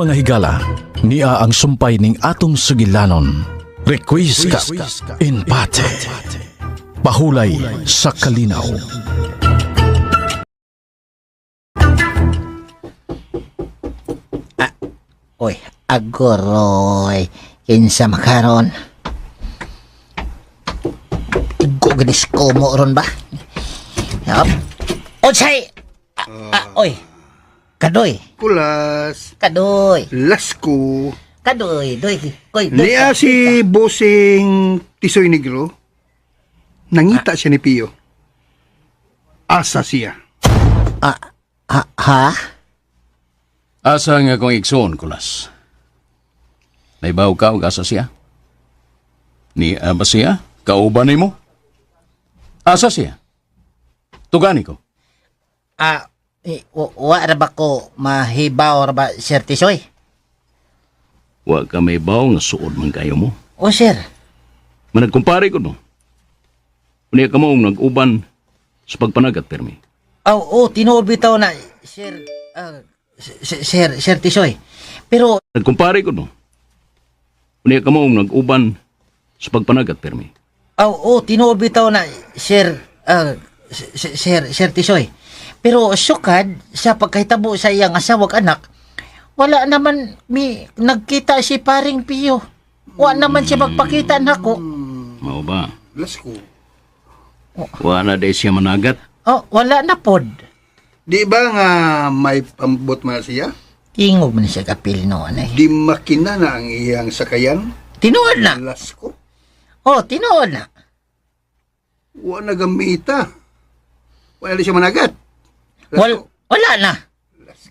Karon, mga higala, nia ang sumpay ning atong sugilanon. Requiescat in pace. Pahulay sa kalinaw. Oy, agoroy. Kinsa makaron? Igo ganis ko mo ron ba? Yup. Unsay? Ah, ah, oy. Kadoy. Kulas. Kadoy. Lasko. Kadoy. Doy. Koy, doy. Niya si Bosing Tisoy Negro. Nangita siya ni Pio. Asa siya. Ah, ha, ha? Asa nga kong igsoon, Kulas? Naibaw ka og asa siya? Ni ba siya? Kauban nimo? Asa siya? Tugani ko. Ah, wa ra ba ko mahibaw ra ba, Sir Tisoy? Wa ka may baw nga suod man kayo mo. O, sir. Managkumpare ko mo. Unya ka mo ang nag-uban sa pagpanagat, permi. Oh, oh, tinuod bitaw na, sir, ah, sir, Sir Tisoy. Pero Nagkumpare ko mo. Unya ka mo ang nag-uban sa pagpanagat, permi. Oh, oh, tinuod bitaw na, sir, ah, sir, Sir Tisoy. Pero sukad sa pagkahitabo sa iyang asawag anak, wala naman mi nagkita si paring Pio. Wa naman siya magpakita nako. Mao ba? Lasko. Wa na day siya managat. Oh, wala na pod. Di ba nga may pambot man siya? Tingog man siya kapil noon eh. Di makina na ang iyang sakayan? Tinuod na. Lasko. Oh, tinuod na. Wa na gamita. Wala na siya managat. Wala na.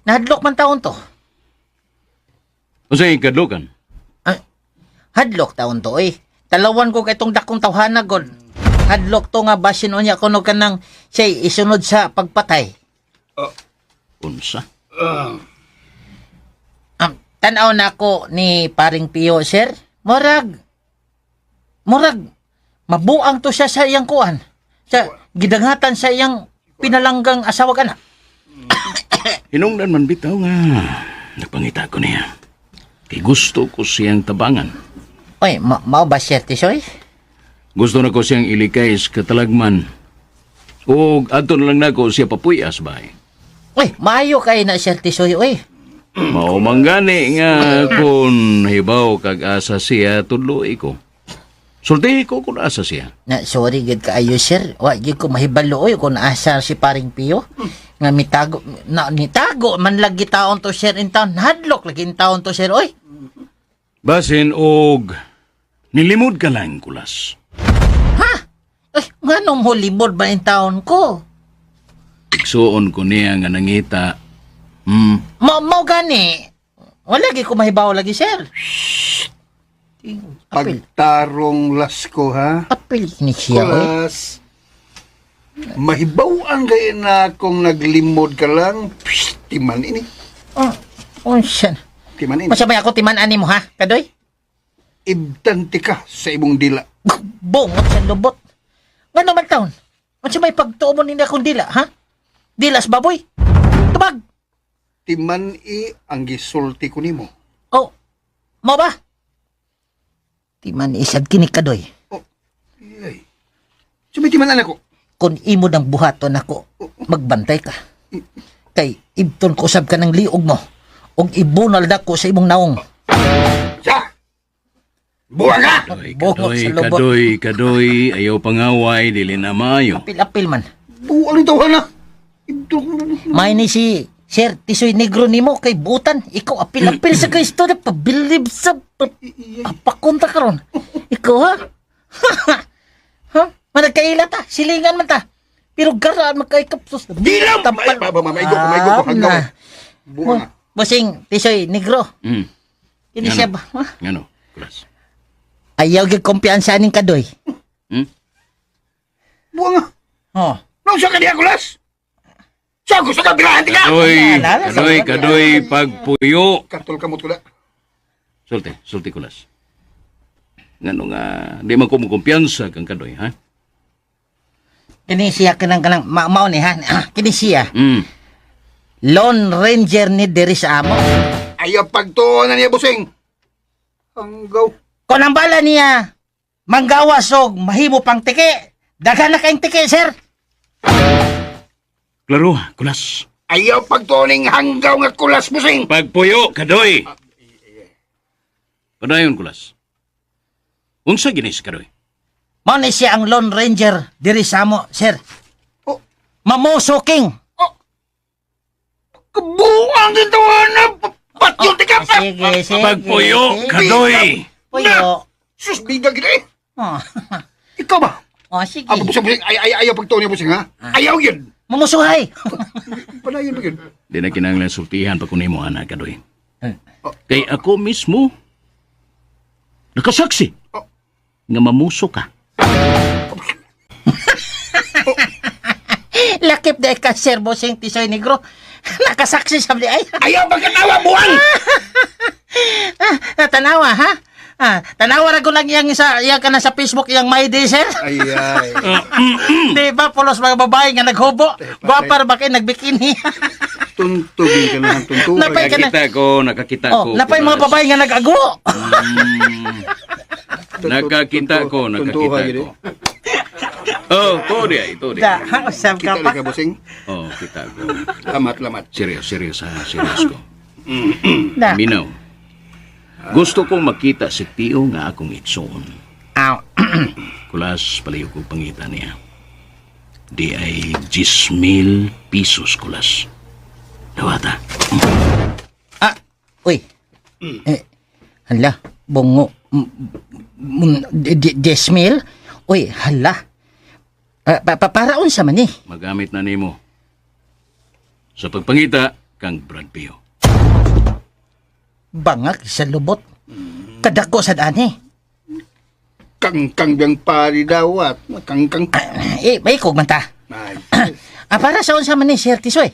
Nahadlok man taon to. Unsay kadlukan? Ah, hadlok taon to eh. Talawan ko kay itong dakong tawhana god. Hadlok to nga basin unya kuno kanang siya isunod sa pagpatay. Unsa? Tanaw na ako ni paring Pio, sir. Murag murag mabuang to siya sa iyang kuan. Sa gidangatan sa iyang pinalanggang asawa anak. Hinungdan man bitaw nga nagpangita ko niya. Kay gusto ko siyang tabangan. Oy, mao ba, Sir Tisoy? Gusto na ko siyang ilikay sa katalagman. O adto na lang nako siya papuyas bay. Oy, maayo kay na, Sir Tisoy, oy. Mao man gani nga kung hibaw kag asa siya tudloi ko. Sultihi ko kung asa siya. Na sorry gid kaayo, sir. Wa gid ko mahibalo oy kung asa si paring Pio. Nga mitago na nitago man lagi taon to, sir, in town. Hadlok lagi in taon to, sir, oy. Basin og nilimod ka lang, Kulas. Ha? Ay, nganong holibod ba in taon ko? Igsuon ko niya nga nangita. Mao mao gani. Wala gid ko mahibaw lagi, sir. Apil, Pagtarong Lasko, ha? apil ni siya oy. Kulas. Mahibaw ang gaya na kung naglimod ka lang. Psst, timan ini. Oh, unsa? Timan ini. Unsa may ako timan-ani mo, ha, Kadoy? Ibtante ka sa imong dila. Bungot sa lubot. Ngano man taon? Unsa may pagtuo mo nila akong dila, ha? Dilas baboy. Tubag. Timan i ang gisulti ko nimo. Oh, mo ba? Timan isad kini, Kadoy. Oh, ay. Sumitiman anak ko. Kung imo ng buhaton ako, magbantay ka. Kay ibton ko sab ka ng liog mo ug ibunal dako sa imong naong. Sa! Buwang ka! Kadoy, Bungot kadoy, sa lubot. Kadoy, kadoy, ayaw pangaway, dili na maayo. Apil-apil man. Buwang ito na. Ibton ko. May ni si Sir Tisoy Negro nimo kay butan. Ikaw apil-apil sa kay istorya pabilib sa apakunta karon. Ikaw, ha? Ha? Managkaila ta, silingan man ta. Pero garaan magkaikapsos. Di lang! Tampal. Ay, maigo ko, maigo ko. Ah, Hanggaw. na. Buwang ka. Bossing Tisoy Negro. Kini Ngano? siya ba? Ha? Ngano, Kulas? Ayaw gyud kumpiyansa ning Kadoy. Buwang ka. Oh. Nung siya ka diha, Kulas? Sa gusto ka, birahan ka! Kadoy, Wala, kadoy, kadoy, pagpuyo. Katol kamot ko na. Sulti, sulti, Kulas. Ngano nga, di man ko mo kumpiyansa kang Kadoy, ha? Kini siya kanang kanang mao ni, ha. Kini siya. Hmm. Lone Ranger ni diri sa amo. Ayaw pagtuo na niya, busing. Hanggaw. Kung ang bala niya, manggawas og mahimo pang tiki. Daghan na kayong tiki, sir. Klaro, Kulas. Ayaw pagtuo ning hanggaw nga kulas, busing. Pagpuyo, Kadoy. Padayon, Kulas. Unsa gini si Kadoy? Mao ni siya ang Lone Ranger diri sa amo, sir. Oh. Mamoso King. Kabuang dito, na. Patyon ti ka pa. Sige, sige. Pagpuyo, sige. Kadoy. Puyo. Sus, biga gid eh. Oh. Ikaw ba? Oh, sige. Ah, busing, busing. Ay, ay, ayaw pagtuo niya, busing, ha? Ayaw yun. Mamusuhay. Padayon ba yun? Di na kinahanglan sultihan pa kun nimo ana, Kadoy. Hmm. Kay ako mismo nakasaksi Oh. nga mamuso ka. Lakip na ka, Sir Boseng Tisoy Negro. Nakasaksi sa ay. Ayaw pagkatawa, buwan! Ah, tanawa, ha? Ah, tanawa ra ko lang iyang isa, iyang kana sa Facebook iyang my day, sir. Ay, ay. Di ba pulos mga babae nga naghubo. Gwapa ra ba kay nagbikini? Tuntugin ka na ng tuntugan. Napay ka na. Nakakita ko, nakakita Oh, ko. napay mga Kulas. babae nga nag-ago. Nakakita ko, nakakita Tuntuhan, ko. Oh, to di ay, to di. Da, ha, usab ka Kita pa. ka, busing. Oh, kita ko. Lamat, lamat. Serious, serious ha, serious ko. Da. Minaw. Gusto kong makita si Tio nga akong igsoon. Aw. Kulas, palayo ko pangita niya. Di ay 10,000 pesos, kulas. Dawata. Ah, uy. Eh, hala, bungo. 10,000? Uy, hala. Ah, para unsa man eh? Magamit na nimo. Sa pagpangita, kang Brad Pio. Bangag sa lubot. Kadako sa dani. Kangkang biyang pari dawat. Kangkang. Eh, may kog man ta. Ay. Ah, para sa unsa man ni Sir Tisoy?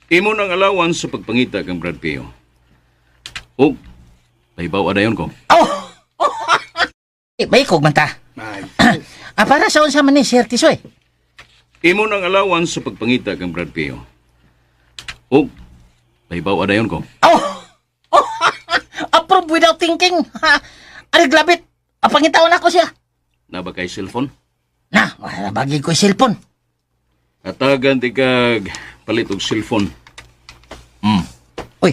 Imo nang allowance sa pagpangita kang Brad Pio. O, paibaw adayon ko. Oh! Eh, may kog man ta. Ay. Ah, para sa unsa man ni Sir Tisoy? Imo nang allowance sa pagpangita kang Brad Pio. O, paibaw adayon ko. Oh! Oh! Approve without thinking. Ari glabit. Apangitaon ako siya. Naba kay cellphone? Na, wala bagay ko yung cellphone. Atagan ti kag palit og cellphone. Uy,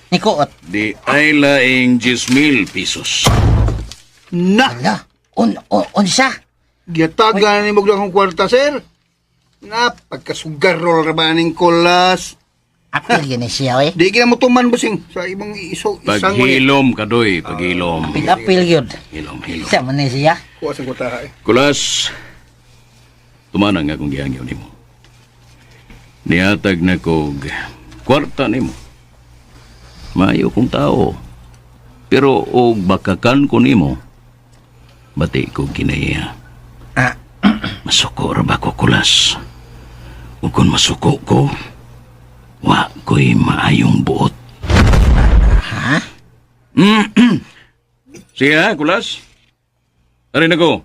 Nikuot. Di ay laing 10,000 pesos. Na! Ala, unsa? Giyatagan ni mo akong kwarta, sir. Na, pagkasugarol ra ba ning kulas. Apil yun eh siya, eh. Di gina mo tuman, busing. Sa ibang iso, isang mo Paghilom kadoy, paghilom. Apil, apil yun. Hilom, hilom. Siya man ni siya. Kuha sa kwarta, eh. Kulas, tumanang nga kung gihangyo nimo. Niatag na kog kwarta nimo. Maayo kong tao. Pero og bakakan ko nimo, bati ko kinaiya. Ah, Masuko ra ba ko kulas? Ug kung masuko ko, wa ko'y maayong buot. ha? Sige ha, kulas. Ari na ko.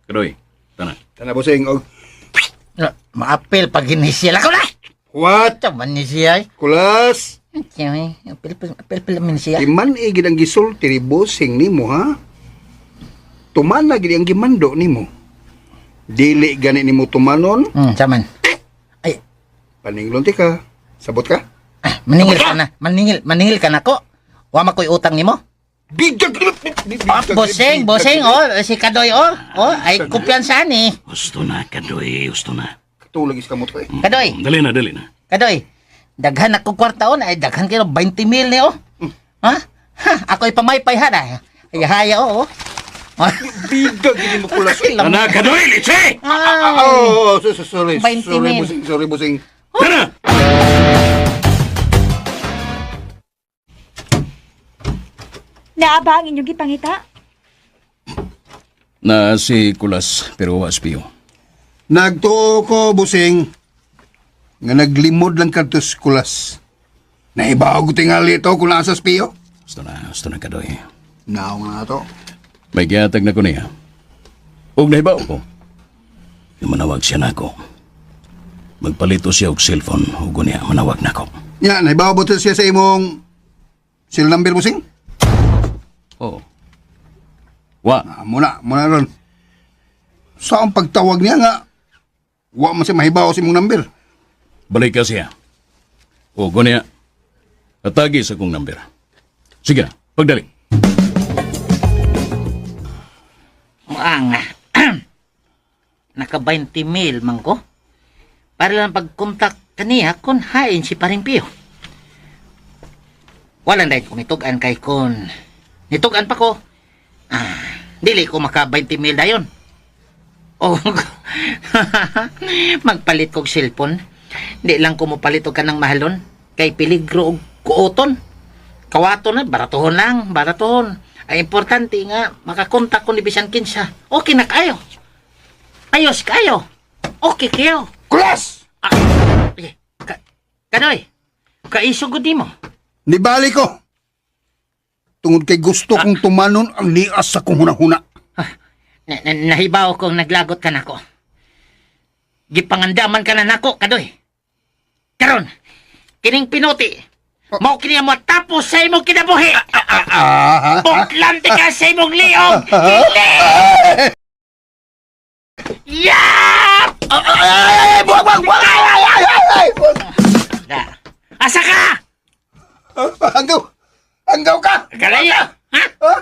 Kadoy, tana. Tana, busing. Og, Ah, maapil pag hinisiya. Lakaw na! what? Siya man ni siya, eh. Kulas. Siya, eh. Apil, apil, apil man siya. Iman eh, gid ang gisulti ni busing nimo, ha? Tuman na gid ang gimando nimo. Dili gani nimo tumanon, Siya man. Ay, paninglon ti ka. Sabot ka? ah, maningil ka na. Maningil, maningil ka na ko. Wa makoy utang nimo. Bigag! Oh, boseng, boseng, oh, si Kadoy, oh. Oh, ay kumpiyansa ni. Gusto na, Kadoy. Gusto na. Katulog is kamot ko eh. Kadoy, Dali na, dali na. Kadoy. Daghan ako kwarta on, ay daghan kayo 20 mil ni oh. Ha? Ha, ako'y pamaypay ha na. Ay haya oh. Oh. Bigag gid mo kulas. Tana, Kadoy! Litsi! Ay. Oh, oh, so, sorry. 20 Sorry, mil. busing, sorry, busing. Tana! Naa ba ang inyong gipangita? Na si Kulas, pero was piyo. Nagtuo ko, busing, nga naglimod lang kadtos kulas. Naibaw ko tingali ito kung nasa spiyo. Gusto na, Kadoy. Naong na to. May gihatag na ko niya. Ug nahibaw ko. Yung manawag siya nako. Magpalito siya og cellphone ug niya manawag nako. Ya, naibaw ba siya sa imong cell number, busing? Oo. Wa. Ah, muna, muna ron. Sa ang pagtawag niya nga, wa man siya mahibaw sa imong number. Balik ka siya. O, gunya. Atagi sa kong number. Sige na, pagdali. Muang naka 20 mil man ko. Para lang pagkontak kaniya kung hain si paring Pio. Walang dahil kung nitugan kay kun. Nitugan pa ko. Ah, dili ko maka 20 mil dayon. Oh, magpalit kog cellphone. Di lang ko mopalit og kanang mahalon. Kay peligro og kuoton. Kawaton na, baratuhon lang, baratuhon. Ang importante nga, makakontak ko ni Bisan Kinsa. Okay na kayo. Ayos kayo. Okay kayo. Kulas! Ah, eh, Kanoy, kaisugod di mo. Nibali ko. Tungod kay gusto kong tumanon ang nias sa kong hunahuna. Ah, nahibaw kong naglagot ka nako. Gipangandaman ka na nako, Kadoy. Karon, kining pinuti, mao kini ang matapos sa imong kinabuhi. Ah, Buklante ka sa imong liog. Kini! Yap! Ay, buwag, buwag, buwag! Ay, ay, ay, ay, ay! Buwag. Da. Asa ka? Ah, Hanggaw! Hanggaw ka! Galaya! Ha? Ha?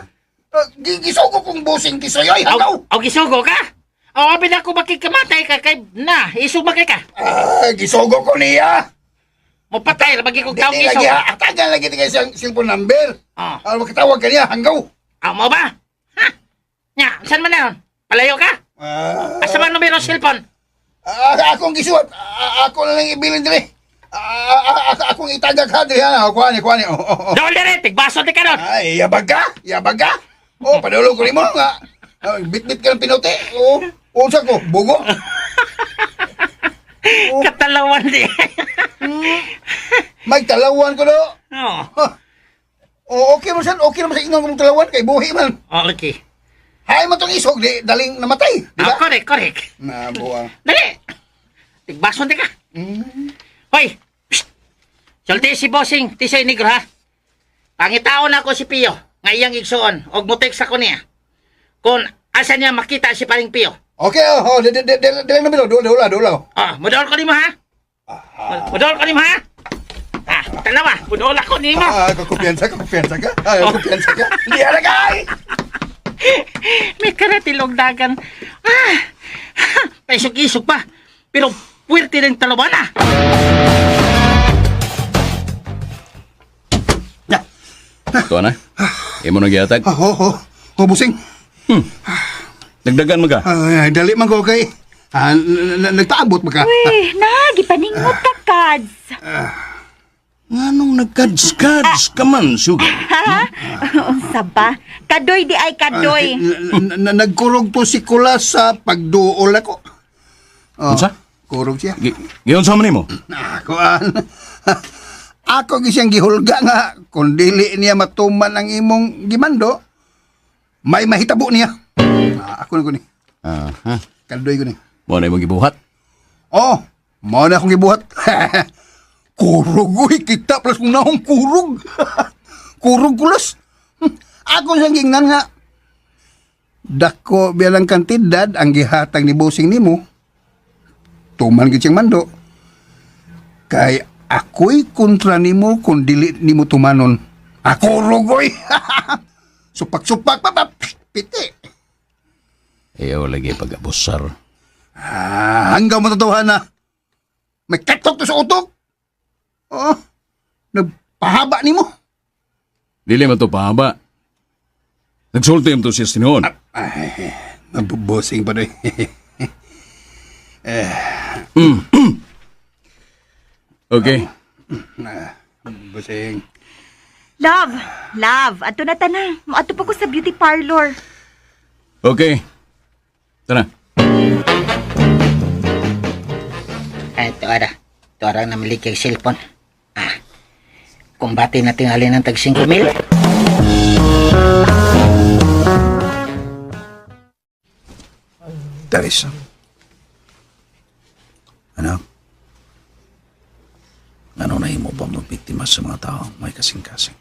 Ah, Gisugo kong busing tisoy, oy, hanggaw! Aw, gisugo ka? Aw, abi na ko makikamatay ka kay na, isog ba kay ka? Ah, gisugo ko niya! Mopatay ra bagi kog taong Di isog. lagi, atagan lagi tingay siyang cellphone number. Ah. Ah, makatawag ka niya, hanggaw! Aw mo ba? Ha? Nya, saan man na yun? Palayo ka? Ah, Asa man numero cellphone? ah, akong gisuot. Ah, ako na lang ibilin dire. Ah, ah, ah, akong itagag ha dire ha. Kuha ni, kuha ni. Oh, oh, oh. Dool dire, tigbaso di ka ron. Ay, yabag ka? Yabag ka? Oh, padulong ko nimo nga. Ah, Bit-bit ka ng pinote. Oh, unsa ko? Bugo? Katalawan di. May talawan ko do. Oo. Huh. Oh, okay man san, okay naman sa ingon kong talawan kay buhi man. Oh, okay. Hay man tong isog di daling namatay, di Ah, ba? correct, correct. Na buang. Dali. Tigbaso di ka. Hoy. Psst. Sulti si Bossing, Tisay Negro ha. Pangitaon ako si Pio, nga iyang igsuon, og mo-text ako niya. Kung asa niya makita si paring Pio. Okay, oh, oh, di di di di di lang dula dula dula. Ah, mudol ko nimo ha. Mudol ko nimo ha. Ah, tanawa, mudol ako nimo. Ah, kakumpiyansa ka, kumpiyansa ka. Ah, kumpiyansa ka. Hindi na kay. May karatilog dagan. Ah, paisog-isog pa. Pero puwerte rin talawa na. Ya. Ito na. Imo nang gihatag. Ah, oh, oh. Oh, busing. Nagdagan mo ka. Ay, dali man ko kay. Ah, nagtaabot ba ka? Uy, na, gipaningot ka, Kads. Nganong nagkads-kads ka man, sugar? Ha? Unsa ba? Kadoy di ay kadoy. Ah, nagkurog to si Kulas sa pagduol ako. Oh, Unsa? Kurog siya. Giyon sa man nimo? Ako an. Ako gisiyang gihulga nga kung dili niya matuman ang imong gimando, may mahitabo niya. Ah, ako na ko ni. Aha. Kaldoy ko ni. Mo na imong gibuhat. Oh, mao na akong gibuhat. Kurog uy, kita plus kung naong kurog. Kurog kulas. Ako siyang gingnan nga. Dako bilang kantidad ang gihatag ni Bosing nimo. Tuman gid siyang mando. Kay ako'y kontra nimo kung dili nimo tumanon. Ako rugoy. Supak-supak pa pa. Piti. Ayaw lagi pag-abusar. Ah, hanggang matatawahan na. May katok to sa utok. Oh, nagpahaba nimo. Dili man to pahaba. Nagsulti mo to siya sa tinuon. Ay, mabubosing pa doy. Okay. Busing. Love, love, ato na tanan. Moadto pa ko sa beauty parlor. Okay. Tara. Ay, ito ara. Ito ara namili kay cellphone. Ah, kumbate na tingali ng tag 5 mil. Daris. Ano? Ngano nahimo pa mo biktima sa mga tao may kasing-kasing.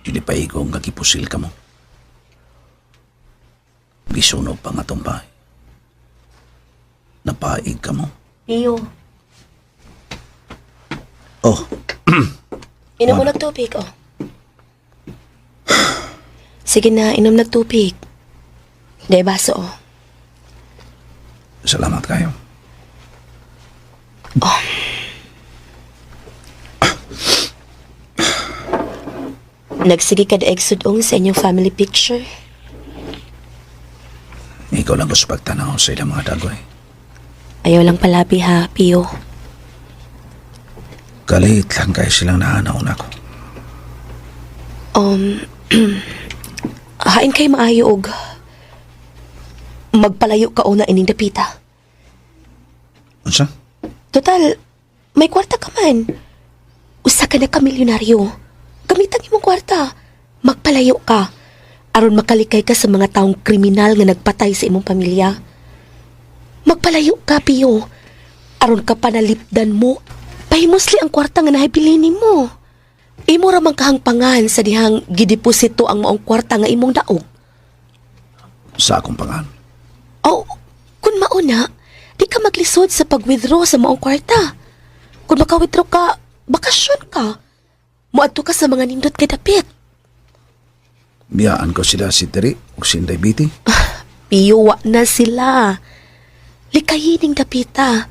Dili pa igong kagipusil ka mo. Gisunog pa nga tong bahay. Napaig ka mo. Pio, Oh, inom mo ng tubig, oh. Sige na, inom ng tubig. Dahil baso, oh. Salamat kayo. Nagsige ka daig sudong sa inyong family picture. Ikaw lang gusto pagtanaw sa ilang mga dagoy. Ayaw lang palabi ha, Pio. Kalit lang kayo silang naanaw na ako. Hain kay maayo og magpalayo ka una ining dapita. Unsa? Total, may kwarta ka man. Usa ka na ka milyonaryo. Gamitan imong kwarta. Magpalayo ka. Aron makalikay ka sa mga taong kriminal nga nagpatay sa imong pamilya. Magpalayo ka, Pio. Aron ka panalipdan mo. Pahimusli ang kwarta nga nahibili nimo. Imo ra man kahangpangan sa dihang gideposito ang maong kwarta nga imong daog. Sa akong pangan. Oh, kung mauna, di ka maglisod sa pag-withdraw sa maong kwarta. Kung maka-withdraw ka, bakasyon ka. Muadto ka sa mga nindot kay dapit. Biyaan ko sila si Teri o si Inday Biti. Piyuwa na sila. Likayining dapita.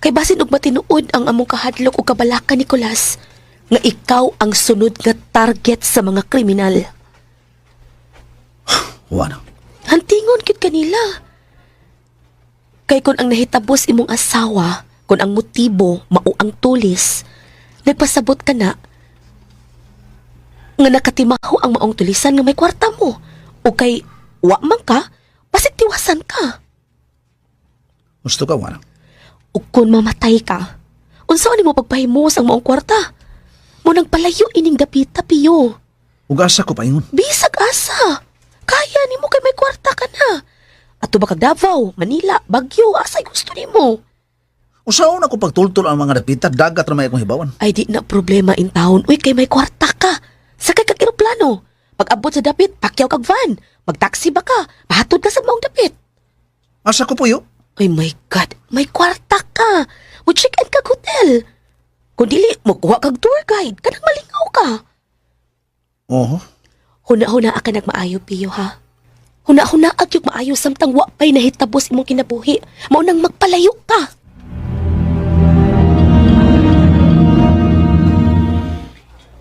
Kay basin og matinuod ang among kahadlok o kabalaka, Nicolas, nga ikaw ang sunod nga target sa mga kriminal. Huwa na. Hantingon kit kanila. Kay kung ang nahitabos imong asawa, kung ang motibo mao ang tulis, nagpasabot ka na nga nakatimaho ang maong tulisan nga may kwarta mo. O kay wa man ka, basig tiwasan ka. Gusto ka, Juana? O kung mamatay ka, unsaon nimo pagpahimos ang maong kwarta? Mo nang palayo ining dapita piyo. Ugasa ko paingon. Bisag asa. Kaya nimo kay may kwarta ka na. Ato ba kag Davao, Manila, Baguio, asay gusto nimo. Usaon ako pagtultol ang mga dapita, dagat ra may akong hibawan. Ay di na problema in town. Uy, kay may kwarta ka. Sakay kag eroplano. Pag abot sa dapit, pakyaw kag van. Magtaksi ba ka? Pahatod ka sa maong dapit. Asa ko puyo? Ay my God, may kwarta ka. Mo check-in kag hotel. Kung dili, magkuha kag tour guide. Kanang malingaw ka. Oho. Huna-huna ka nagmaayo, Pio, ha? Huna-huna ag yung maayo samtang wa pa'y nahitabos imong kinabuhi. Mao nang magpalayo ka.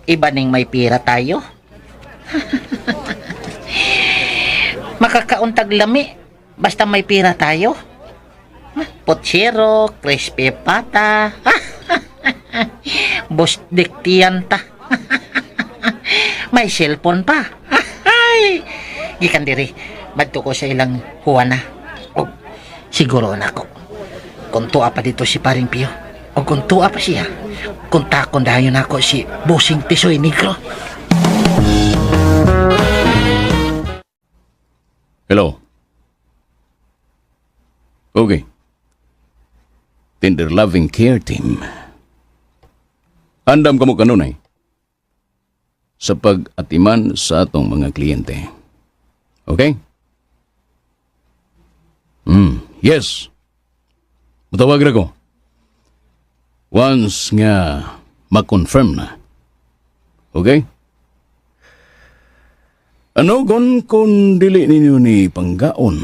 Iba ning may pira tayo. Makakauntag lami. Basta may pira tayo. Pochero, crispy pata. Busdik ta. May cellphone pa. Ay! Gikan diri, madto ko sa ilang huwana. O, siguro na ko. Kung tuwa pa dito si Paring Pio. O kung tuwa pa siya, kung takon dayon ako si Busing Tisoy Negro. Hello. Okay. Tender Loving Care Team. Andam kamo kanunay sa pag-atiman sa atong mga kliyente. Okay? Yes. Mutawag ra ko. Once nga ma-confirm na. Okay? Ano gon kung dili ninyo ni panggaon?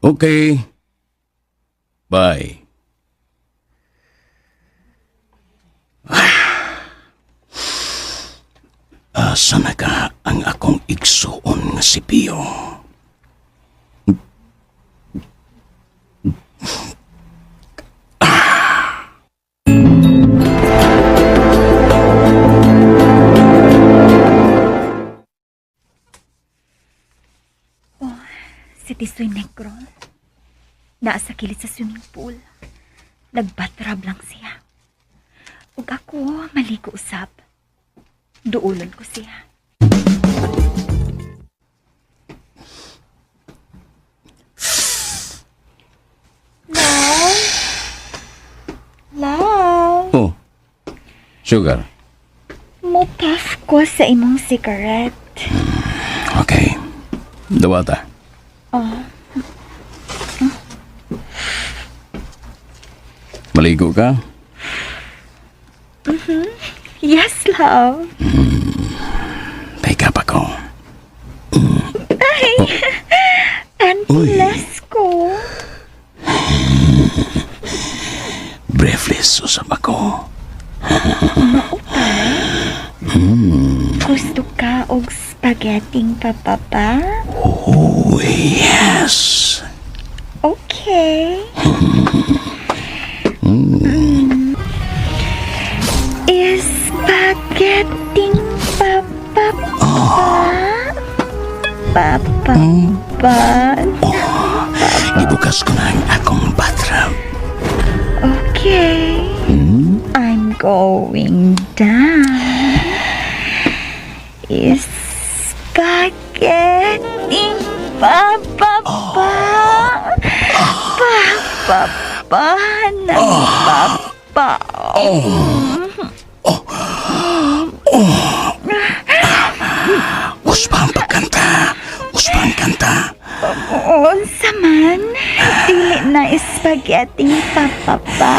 Okay. Bye. Asa na ka ang akong igsuon nga si Pio? Si Tisoy Negro. Naa sa kilid sa swimming pool. Nagbatrab lang siya. Ug ako, maligo usab. Duulon ko siya. Sugar. Mo-puff ko sa imong cigarette. Okay. Dawata. Maligo ka? Yes, love. Teka pa ko. Pantilas ko. Briefly, usap ako. Gusto ka og spaghetti papapa? Oh, yes. Okay. Spaghetti papapa? Papa. Gibukas ko na ang akong bathroom. Okay. I'm going down. Spaghetti papa pa pa ng papa. Uspa ang pagkanta. Uspa ang kanta. Unsa man, dili na spaghetti papa pa.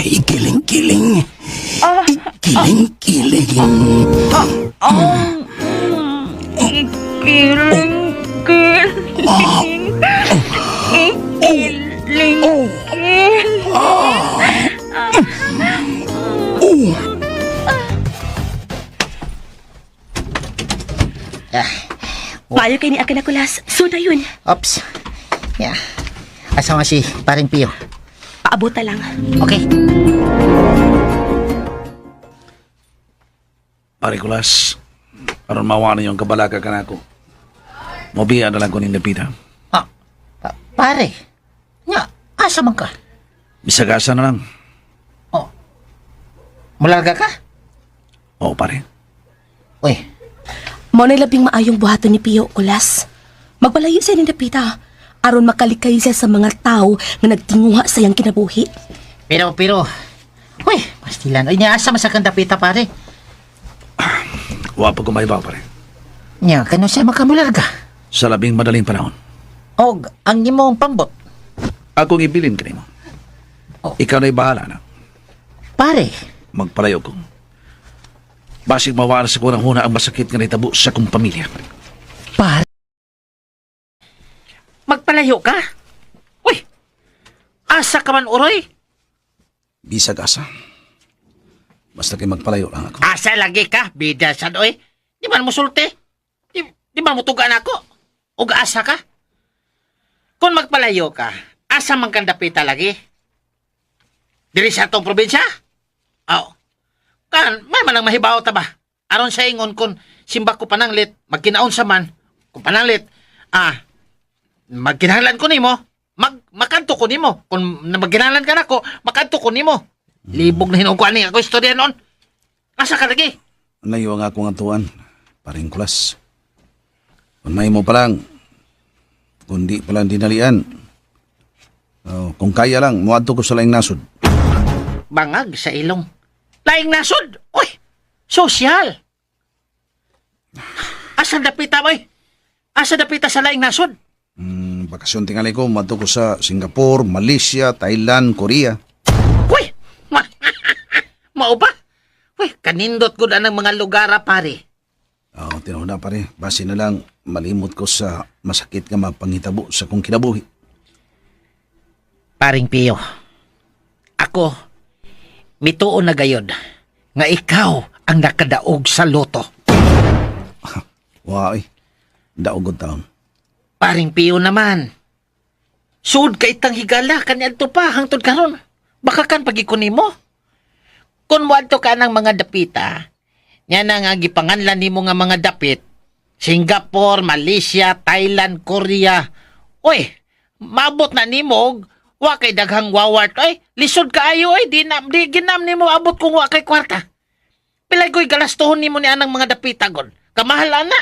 Ikiling-kiling. Ikiling-kiling. Ikiling kiling. Ikiling kiling. Ah, Maayo kay ni Aka Kulas. So na yun. Oops. Yeah. Asa nga si paring Pio? Paabot na lang. Okay. Pare Kulas, aron mawa na yung kabalaka ka nako. Mobiya na lang ko ning dapita. Ah, pare. Nya, asa man ka? Bisag asa na lang. Oh. Mularga ka? Oo, pare. Uy, Mao na labing maayong buhaton ni Pio, Kulas. Magpalayo siya ni Dapita. Aron makalikay siya sa mga tao nga nagtinguha sa iyang kinabuhi. pero, pero. Uy, pastilan. Uy, nya, asa man sa kang dapita, pare? Wa pa kumaybaw, pare. Nya, kano siya makamularga? Sa labing madaling panahon. Og, ang imong pambot. Akong ibilin kanimo. Oh. Ikaw na'y bahala na. Pare, Magpalayo ko. Basig mawala sa kunang huna ang masakit nga nahitabo sa kong pamilya. Pare. Magpalayo ka? Uy, asa ka man, uroy? Bisag asa. Basta kay magpalayo lang ako. Asa lagi ka, bida sad, oy. Di man mo sulti. Di man mo tugaan ako. Ug asa ka? Kung magpalayo ka, asa man kang dapita lagi? Diri sa atong probinsya? Aw. Kan, may manang mahibaw ta ba? Aron sa ingon kung simba ko pananglit, magkinaon sa man, kung pananglit, magkinahanglan ko nimo, makanto ko nimo. Kung magkinahanglan ka nako, makanto ko nimo. Libog na hinuon ko ani ako istorya noon. Asa ka lagi? Layo ang akong atuan, paring kulas. Kung may mo pa lang, kundi pa lang dinalian. Oh, kung kaya lang, muadto ko sa laing nasod. Bangag sa ilong. Laing nasod! Uy! Sosyal! Asa dapita, boy? Asa dapita sa laing nasod? Bakasyon tingali ko, muadto ko sa Singapore, Malaysia, Thailand, Korea. Uy! Mao ba? Uy, kanindot ko na ng mga lugar, pare. Oh, tinuod na pare, base na lang malimot ko sa masakit nga mapanghitabo sa kong kinabuhi. Paring Pio, ako, mituo na gayod nga ikaw ang nakadaog sa loto. Wa eh, daogod taon. Paring Pio naman. Suod ka itang higala kaniadto pa hangtod karon. Baka kan pagikuni mo. Kung moadto ka ng mga dapita, nya na nga gipanganlan nimo nga mga dapit, Singapore, Malaysia, Thailand, Korea. Uy, maabot na nimo og wa kay daghang wawart. Oy, lisod kaayo oy, di na di ginam nimo abot kung wa kay kwarta. Pilay ko'y galastuhon nimo ni anang mga dapita god. Kamahal ana.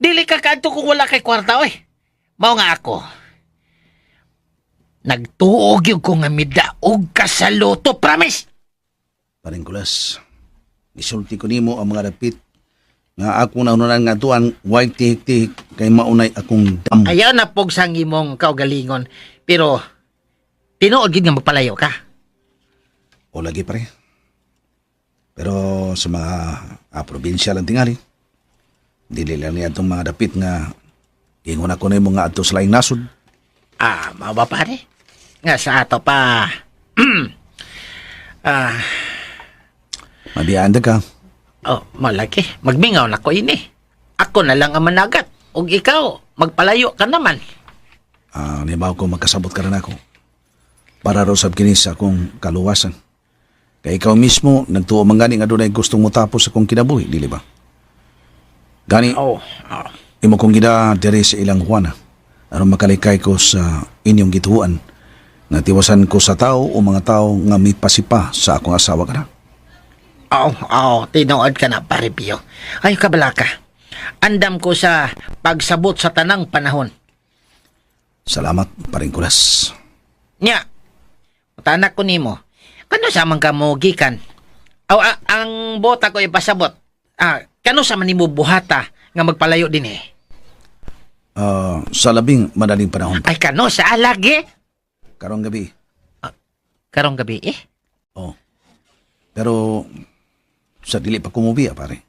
Dili ka kaadto kung wala kay kwarta oy. Mao nga ako. Nagtuog yung ko nga midaog ka sa loto, promise. Paring Kulas, isulti ko nimo ang mga dapit nga ako naunanan nga tuan, way tihik-tihik kay maunay akong dam. Ayaw na pog sang imong kaugalingon. Pero, tinuod gid nga magpalayo ka. O lagi pare. Pero sa mga probinsya lang tingali, dili lang niya itong mga dapit nga ingon ako na yung mga adto sa laing nasod. Ah, mao ba pare? Nga sa ato pa. ah, Mabiyaan ka. oh, malaki. Magmingaw na ko ini. Ako na lang ang managat. Ug ikaw, magpalayo ka naman. Ah, nibaw ko magkasabot ka rin ako. Para raw sab kini sa akong kaluwasan. Kay ikaw mismo nagtuo man gani nga dunay gustong motapos sa akong kinabuhi, dili ba? Gani, Oh, oh. imo kong gida diri sa ilang huwana. Aron makalikay ko sa inyong gituan. Nga tiwasan ko sa tao o mga tao nga mipasipa sa akong asawa kana. Oh, oh, tinuod ka na, pare Pio. Ay, kabala ka. Andam ko sa pagsabot sa tanang panahon. Salamat, paring kulas. Nya, tanak ko nimo. Kano sa man ka mo gikan? Aw, ang bota ko ipasabot. Ah, kano sa man nimo buhata nga magpalayo din eh? Ah, sa labing madaling panahon. Ay, kano sa alagi? Karong gabi. Karong gabi eh. Oh. Pero sa dili pa kumubiya, pare.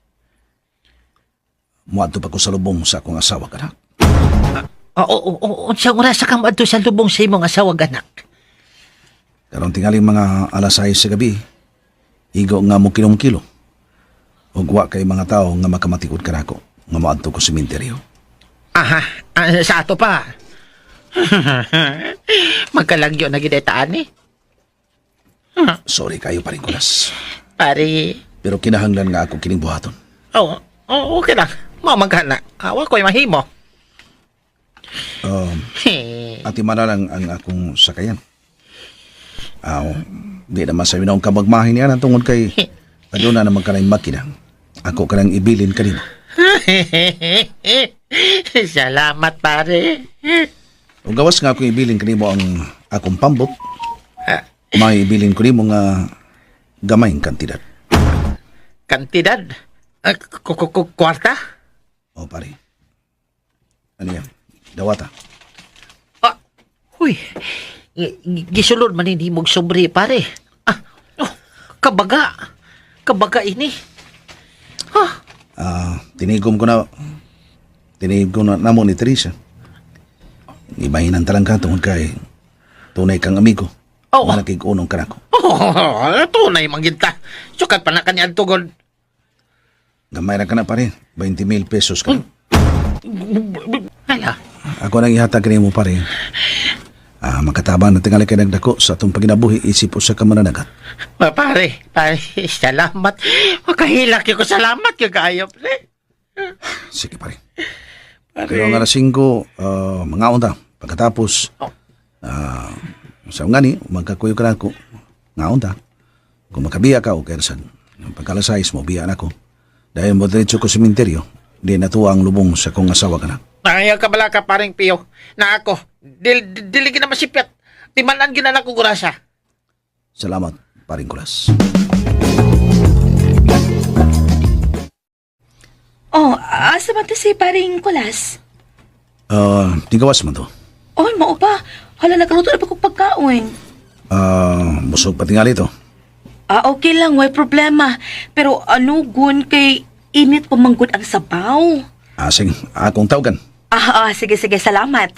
Muadto pa ko sa lubong sa akong asawa kana. Oo, oo, oo, unsang oras ka moadto sa lubong sa imong asawa ganak? Karong tingaling mga alas 6 sa gabi, igo nga mo kilong-kilo. Ug wa kay mga tao nga makamatikod kanako nga moadto ko sa sementeryo. Aha, sa ato pa. Magkalagyo na gid taan eh. Sorry kayo pa rin, Kulas. Pare, Pero kinahanglan nga ako kining buhaton. oh, oh, okay lang. Mao man ka na. Awa ko'y mahimo. Ati man lang ang akong sakayan. Aw, di naman sa inong kamagmahin niya tungod kay aduna naman kanay makina. Ako kanang ibilin kanimo. Salamat, pare. Ug gawas nga akong ibilin kanimo ang akong pambot. May ibilin ko nimo nga gamayng kantidad. Kantidad? Kwarta? O pare. Ano yan? Dawata. Ah, huy. Gisulod man ini mong sobre, pare. Ah, oh, kabaga. Kabaga ini. Ah, Ah, tinigom ko na namo ni Teresa. Ibahinan talang ka tungod kay tunay kang amigo. Oo. Malakig unong kanako. Oh, tunay mangginta. Sukat pa na kanya tugod. Gamay ra ka na pare, 20 mil pesos ka. Hala. Ako nang ihatag kanimo pare. Ah, makatabang na tingali kay nagdako sa atong paginabuhi isip usa ka mananagat. Ah, pare, pare, salamat. Makahilak ko, salamat kay kaayo, pre. Sige pare. Pero ang alas 5, mga unta. Pagkatapos, Oh. ah, sa ngani, magkakuyo ka na ako. Nga unta. Kung makabiya ka o kersan, pagka alas 6, mo biya na ako. Dahil mo diretso ko sa sementeryo, di natuwa ang lubong sa kong asawa ka na. Ayaw ka bala ka, paring Piyo. Na ako, dili gina masipyat. Timanan gina na ko gurasa. Salamat, paring kulas. Oh, asa man to si paring Kulas? Ah, tigawas man to. Oy, mao pa. Hala, nagluto na pa kong pagkaon. Ah, busog pa tingali to. Ah, okay lang, way problema. Pero ano gun kay init pamanggod ang sabaw. Ah, sige, akong tawagan. Ah, sige, sige, salamat.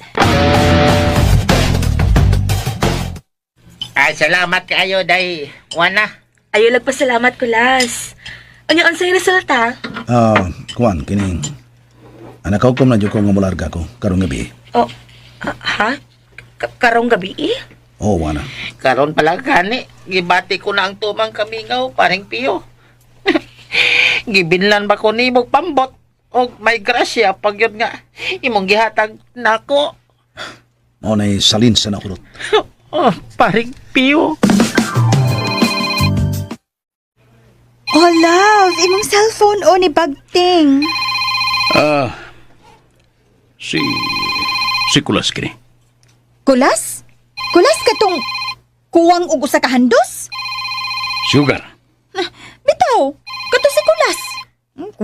Ah, salamat kayo, day. Wana. Ayaw lagpasalamat, Kulas. Ano ang sa'yo resulta? Ah, kuan kining. Anak ko na jud ko nga mularga ko karong gabi. Oh, ha? Karong gabi eh? Oh, wana. Karon pala gani, gibati ko na ang tumang kamingaw, paring Piyo. Gibinlan ba ko nimo pambot? Og may grasya pag yun nga imong gihatag nako. Mao nay salin sa nakulot. Oh, paring Piyo. Oh, love! Imong cellphone o ni Bagting. Ah, si... Si Kulas kini. Kulas? Kulas ka tong kuwang og usa ka handos? Sugar.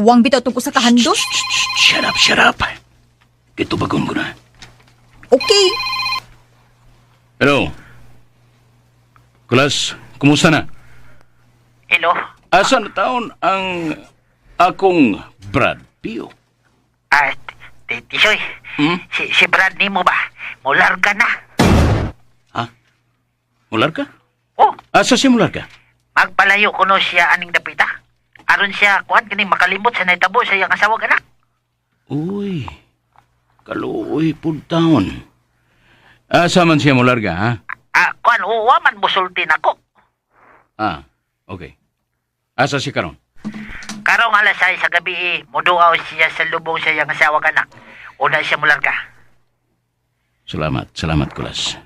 Kuwang bitaw tungkol sa kahandos. Shut up, shut up. Kitubagon ko na. Okay. Hello. Kulas, kumusta na? Hello? Asa na taon ang akong Brad Pio? Ah, Tisoy. Hmm? Si Brad nimo ba? Mularga na. Ha? Mular ka? Oh, Asa siya mular ka? magpalayo kuno siya aning dapita. Aron siya kuan kini makalimot sa nahitabo sa iyang asawa ug anak. Uy, kaluoy pud taon. Asa man siya mularga, ha? Ah, kuan uwa man musulti nako. Ah, okay. Asa siya karon? Karong alas 6 sa gabi, eh, muduaw siya sa lubong sa iyang asawa ug anak. Una siya mularga. Salamat, salamat, Kulas.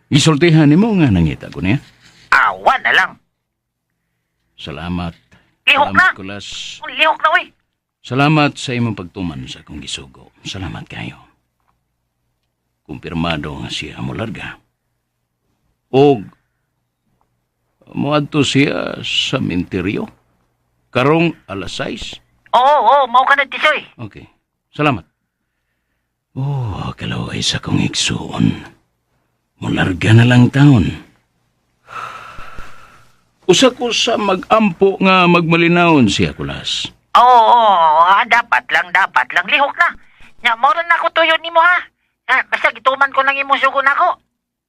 Isultihan nimo nga nangita ko niya. Awa na lang. Salamat. Lihok Salamat, na. Kulas. Lihok na, uy. Salamat sa imong pagtuman sa akong gisugo. Salamat kayo. Kumpirmado nga siya molarga. Og moadto siya sa minteryo. Karong alas 6. Oo, oo, mao ka na, Tisoy. Okay. Salamat. Oh, kalaway sa kong igsuon. Mularga na lang taon. Usa ko sa magampo nga magmalinawon siya, Kulas. Oo, oo, ah, dapat lang, dapat lang. Lihok na. Nya, mao na ako tuyo nimo ha. Ah, basta gituman ko lang imong sugo nako.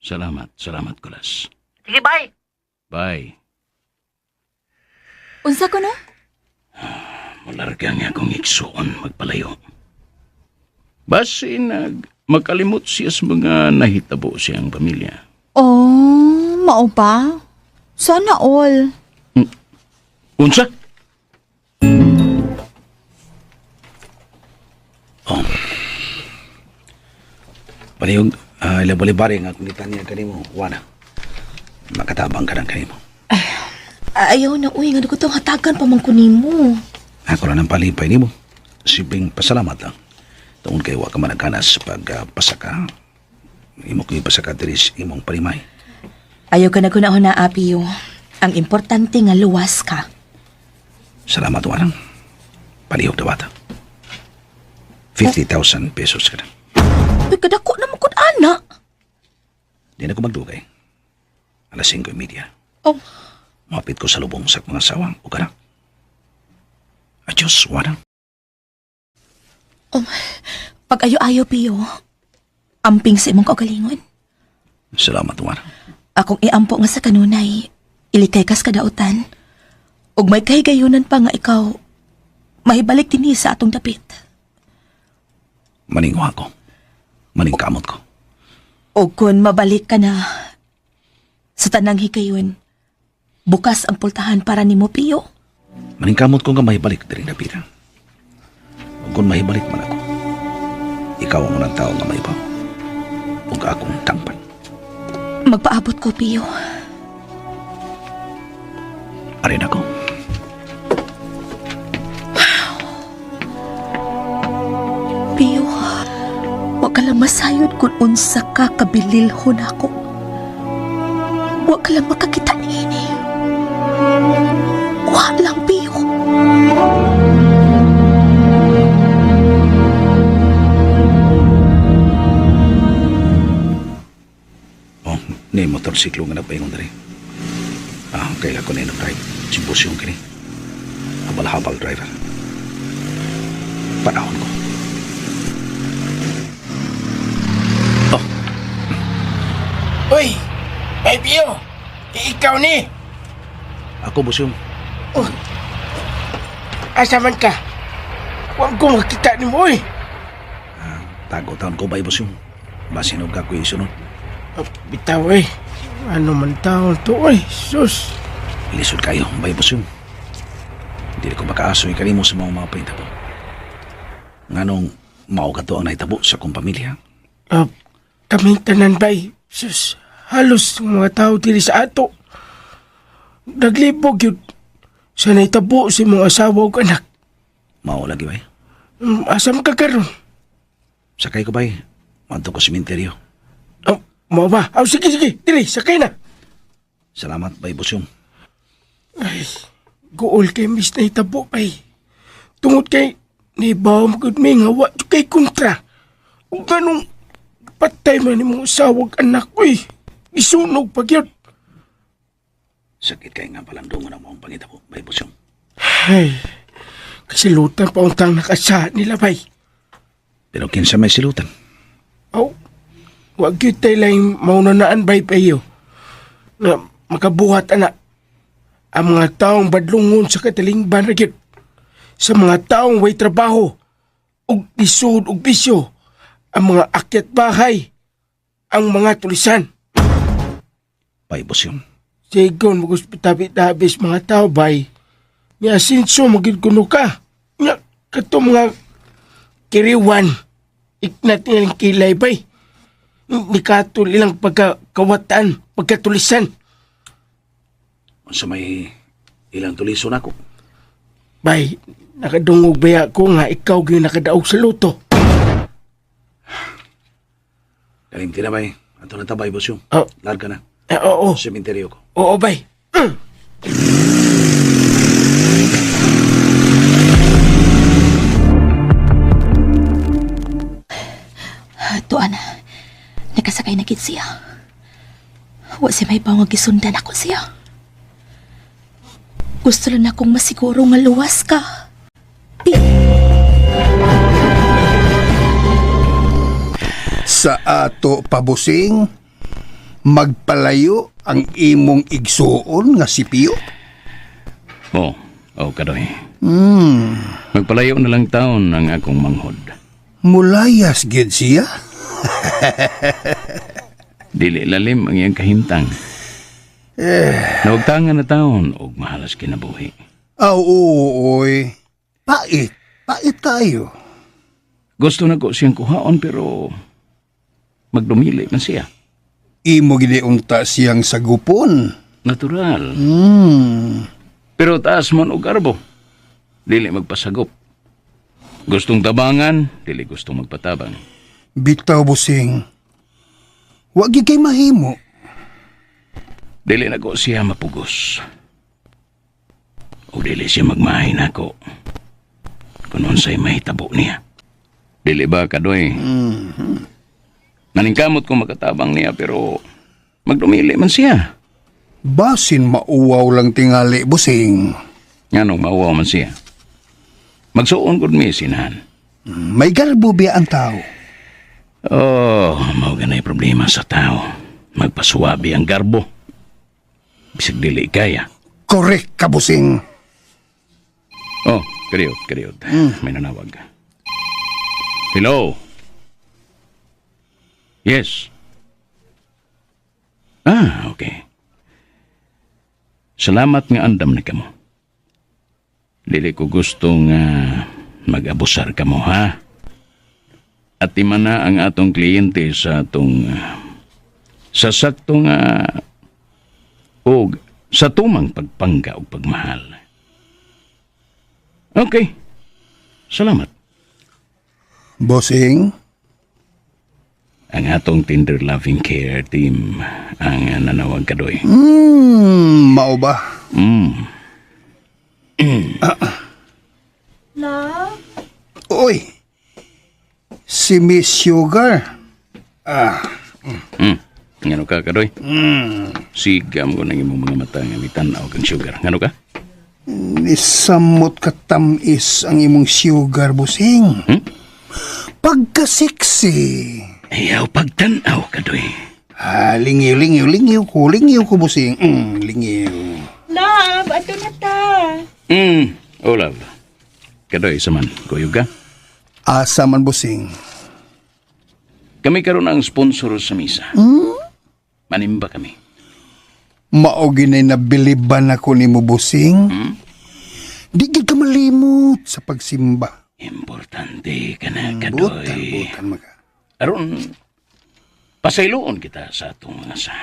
Salamat, salamat, Kulas. Sige, bye. Bye. Unsa ko no? Mularga nga akong igsuon magpalayo. Basi nag makalimot siya sa mga nahitabo siyang pamilya. Oh, mao ba? Sana all. Unsa? Palihog, ilabalibari nga kung litanya kanimo, wana. Makatabang ka ng kanimo. Ayaw na, uy. Nga ko hatagan pa man ko nimo. Ako lang ang palipay nimo. Simpleng pasalamat lang. Tungod kay wa ka man nagkanas pag pasaka. Imo ko pasaka diri sa imong parimay. Ayaw ka na gunahon na, Apio. Ang importante nga luwas ka. Salamat wanang. Palihog na bata. 50,000 pesos ka na. Uy, kadako na mo kun ana. Di na ko magdugay. Alas 5:30. Oh, Mapit ko sa lubong sa mga asawa. O ka na. Adios, wanang. pag ayo-ayo, Pio. Amping sa imong kaugalingon. Salamat, wanang. Akong iampo nga sa kanunay, ilikay kas kadautan. Ug may kahigayunan pa nga ikaw, mahibalik dinhi sa atong dapit. Maninguha ko. Maningkamot ko. O kung mabalik ka na sa tanang higayon, bukas ang pultahan para nimo, Pio. Maningkamot ko nga mahibalik diri dapita. Ug kung mahibalik man ako, ikaw ang unang tao nga maibaw. Ug akong tangpan. Magpaabot ko, Pio. Arin ako. Pio, wa ka lang masayod kung unsa ka kabililhon ako. Wa ka lang makakita niini. Wa lang, Pio. Oh, ni motorsiklo nga napaingon diri. Ah, kaila ko na drive. Simposyon kini. Habal-habal driver. Panahon ko. Oh, Uy! Ay, Pio! Ikaw ni! Ako busyong. Oh. Asa man ka? Huwag ko makita ni mo, uy! Tago taon ko ba busyong? Basinog ka ko isunod. Oh, bitaw, uy. Ano man taon to, uy? Sus! Lisod kayo, bay busyong. Dili ko makaasoy kanimo sa mga pahitabo. Nganong mao ka to ang nahitabo sa akong pamilya. Kaming tanan, bay. Sus, halos mga tao diri sa ato. Naglibog yun. Sa nahitabo sa imong asawa ug anak. Mao lagi bay. Asam ka karon? Sakay ko bay. Manto ko sementeryo. Oh, mao ba? Oh, sige, sige. Diri, sakay na. Salamat bay busyong. Ay, guol kay Miss nahitabo, bay. Tungod kay nibaw mo gud mi nga wa jud kay kontra. Ug ganong patay man imong asawa ug anak uy. Gisunog pa gyud. Sakit kay nga palandungan ang maong pangitabo, bay Busyong. Ay, kasilutan pa untang nakasa nila bay. Pero kinsa may silutan. Aw, wa gyud tay laing maunanaan bay payo. Na makabuhat ana ang mga taong badlungon sa katalingban ra gyud. Sa mga taong way trabaho ug lisod ug bisyo, ang mga akyat bahay, ang mga tulisan. Bay Busyong. Sigon maguspitabi-tabis mga tao bay. Nga sinso magid kuno ka. Nga kato mga kiriwan. Iknat nilang kilay bay. Nikatol ilang pagkakawatan, pagkatulisan. Unsa may ilang tulison ako. Bay, nakadungog baya ko nga ikaw gyud nakadaog sa luto. Kalimti na bay. Ato na ta bay Busyong. Oh. Larga na. Eh, oo, Sementeryo ko. oo bay. Tuan, nakasakay na gid siya. Wa siya may nga gisundan ako siya. Gusto lang akong masiguro nga luwas ka. Di, Sa ato pabusing, magpalayo ang imong igsuon nga si Pio. Oh, oh kadoy. Magpalayo na lang taon ang akong manghod. Mulayas gid siya. Dili lalim ang iyang kahimtang. Nawagtangan na taon og mahalas kinabuhi. Aw, oo, oy. Pait. Pait kayo. Gusto na ko siyang kuhaon pero magdumili man siya. Imo giniunta siyang sagupon. Natural. Pero taas man og garbo. Dili magpasagop. Gustong tabangan, dili gustong magpatabang. Bitaw busing. Wa gid kay mahimo. Dili na ko siya mapugos. O dili siya magmahay nako. Kung unsay mahitabo niya. Dili ba kadoy? Naningkamot ko makatabang niya pero magdumili man siya. Basin mauwaw lang tingali busing. Nganong mauwaw man siya. Magsuon gud mi sinahan. May garbo biya ang tao. Oh, mao ganay problema sa tao. Magpasuwabi ang garbo. Bisag dili kaya. Correct ka busing. Oh, kariyot, kariyot. May nanawag. Hello? Yes. Ah, okay. Salamat nga andam na kamo. Dili ko gusto nga mag-abusar kamo, ha? At na ang atong kliyente sa atong sa sakto nga og sa tumang pagpangga og pagmahal. Okay. Salamat. Busing, Ang atong Tinder Loving Care Team ang nanawag kadoy. Mao ba? Love? Oy. Si Miss Sugar. Ngano ka kadoy? Sigam ko nang imong mga mata nga mitan-aw kang sugar. Ngano ka? Nisamot katamis ang imong sugar, busing. Pagka-sexy. Ayaw pagtan-aw kadoy. Ah, lingiw, lingiw, lingiw ko, lingiw ko, busing. Lingiw. Love, ato na ta. Oh, love. Kadoy, saman. Kuyog ka? Asa man, busing. Kami karon ang sponsor sa misa. Manimba kami. Mao ginay nabiliban ako nimo, busing. Di gid ka malimot sa pagsimba. Importante ka na, Butan, kadoy. butan maka. Aron, pasayloon kita sa atong mga sa.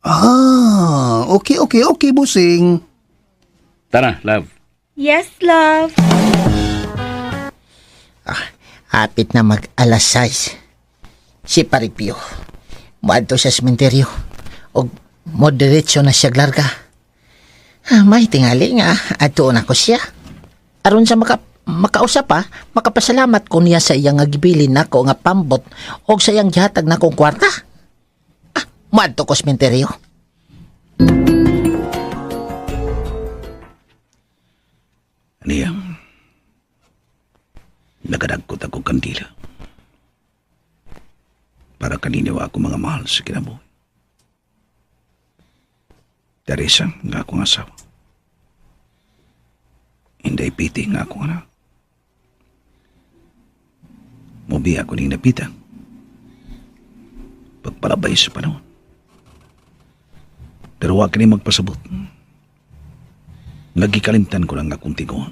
Ah, okay, okay, okay, busing. Tara, love. Yes, love. Hapit na mag alas 6. Si Paripio. Muadto sa sementeryo. Og mo diretso na siya larga. Ah, may tingali nga. Adto na ko siya. Aron sa maka Makausap pa, makapasalamat ko niya sa iyang nga gibilin nako nga pambot og sa iyang gihatag nakong kwarta. Ah, moadto ko sementeryo. Niya. Nagadagkot ako kandila. Para kanino ako mga mahal sa kinabuhi. Teresa, nga akong asawa. Inday piti nga akong anak. Mubi ako ning napita. Pagpalabay sa panahon. Pero wa kini magpasabot. Nagikalimtan ko lang akong tigo.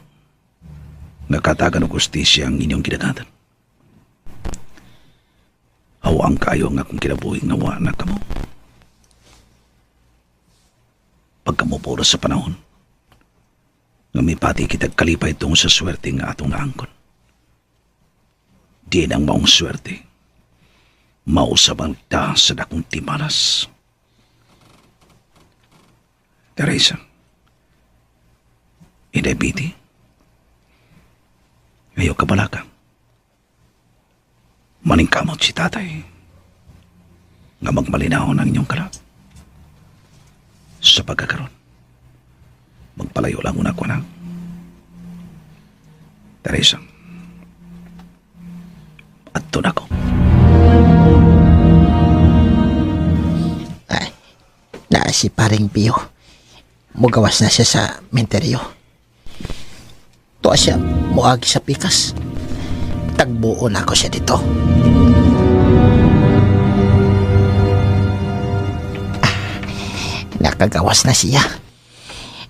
Nakatagan og hustisya ang inyong kidagatan. Awa ang kayo nga akong kinabuhi nga wa na kamo. Pagkamupuro sa panahon, nga mipati kitag kalipay tungod sa swerte nga atong naangkon. Di nang maong swerte. Mausab ang ta sa dakong timalas. Teresa, Inday Biti, ayaw ka balaka. Maningkamot si tatay. Nga magmalinahon ang inyong kalag. Sa pagkakaroon, magpalayo lang una ko na. Teresa, adto na ko. Ay, na si paring Pio. Mugawas na siya sa menteryo. Tuwa siya muagi sa pikas. Tagbuo na ako siya dito. Ah, nakagawas na siya.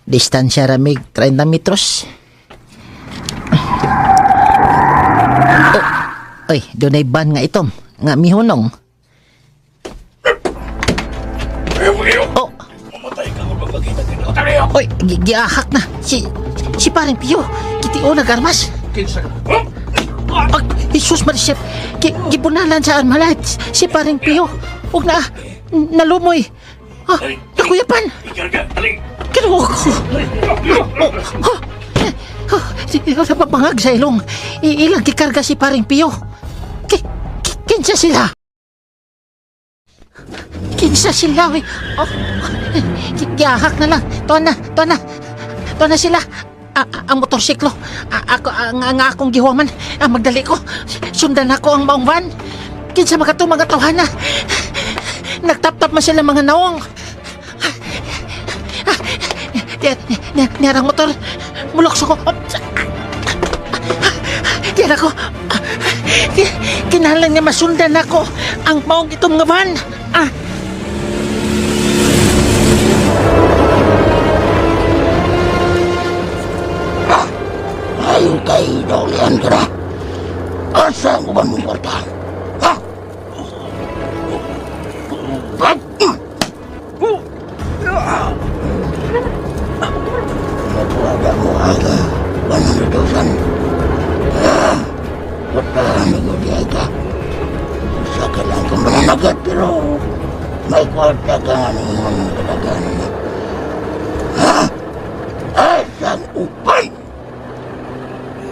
Distansya ramig 30 metros. Oh, oy, dunay ban nga itom. Nga mihunong. Oh. Oy, giahak na. Si paring Pio. Kitio nagarmas. Ag, Jesus Marisep. Gibunalan sa Armalite. Si paring Pio. Ug na, nalumoy. Ah, nakuyapan. Kinuha ko. Oh, oh, oh, napapangag sa ilong. Ilang gikarga si paring Pio. Kinsa sila? Kinsa sila, oy. Oh, giahak na lang. Tuwa na, tuwa na. Tuwa na sila. Ang motorsiklo. Ako, ang akong gihuman. Ah, magdali ko. Sundan ako ang maong van. Kinsa mga to, mga tawhana. Nagtap-tap man sila mga naong. Niyarang motor. Mulokso ko. Diyan ako. Kinahanglan nga masundan ako ang maong itong nga van. Ah. Ayaw kay Dolian ka na. Asa ang uban mong kwarta? Ha? Nakuha mo aga 100,000. Kwarta nagodiay ka. Sa kailangan kong mananagat pero may kwarta ka nga nung mga kadagan. Ha? Asa ang uban?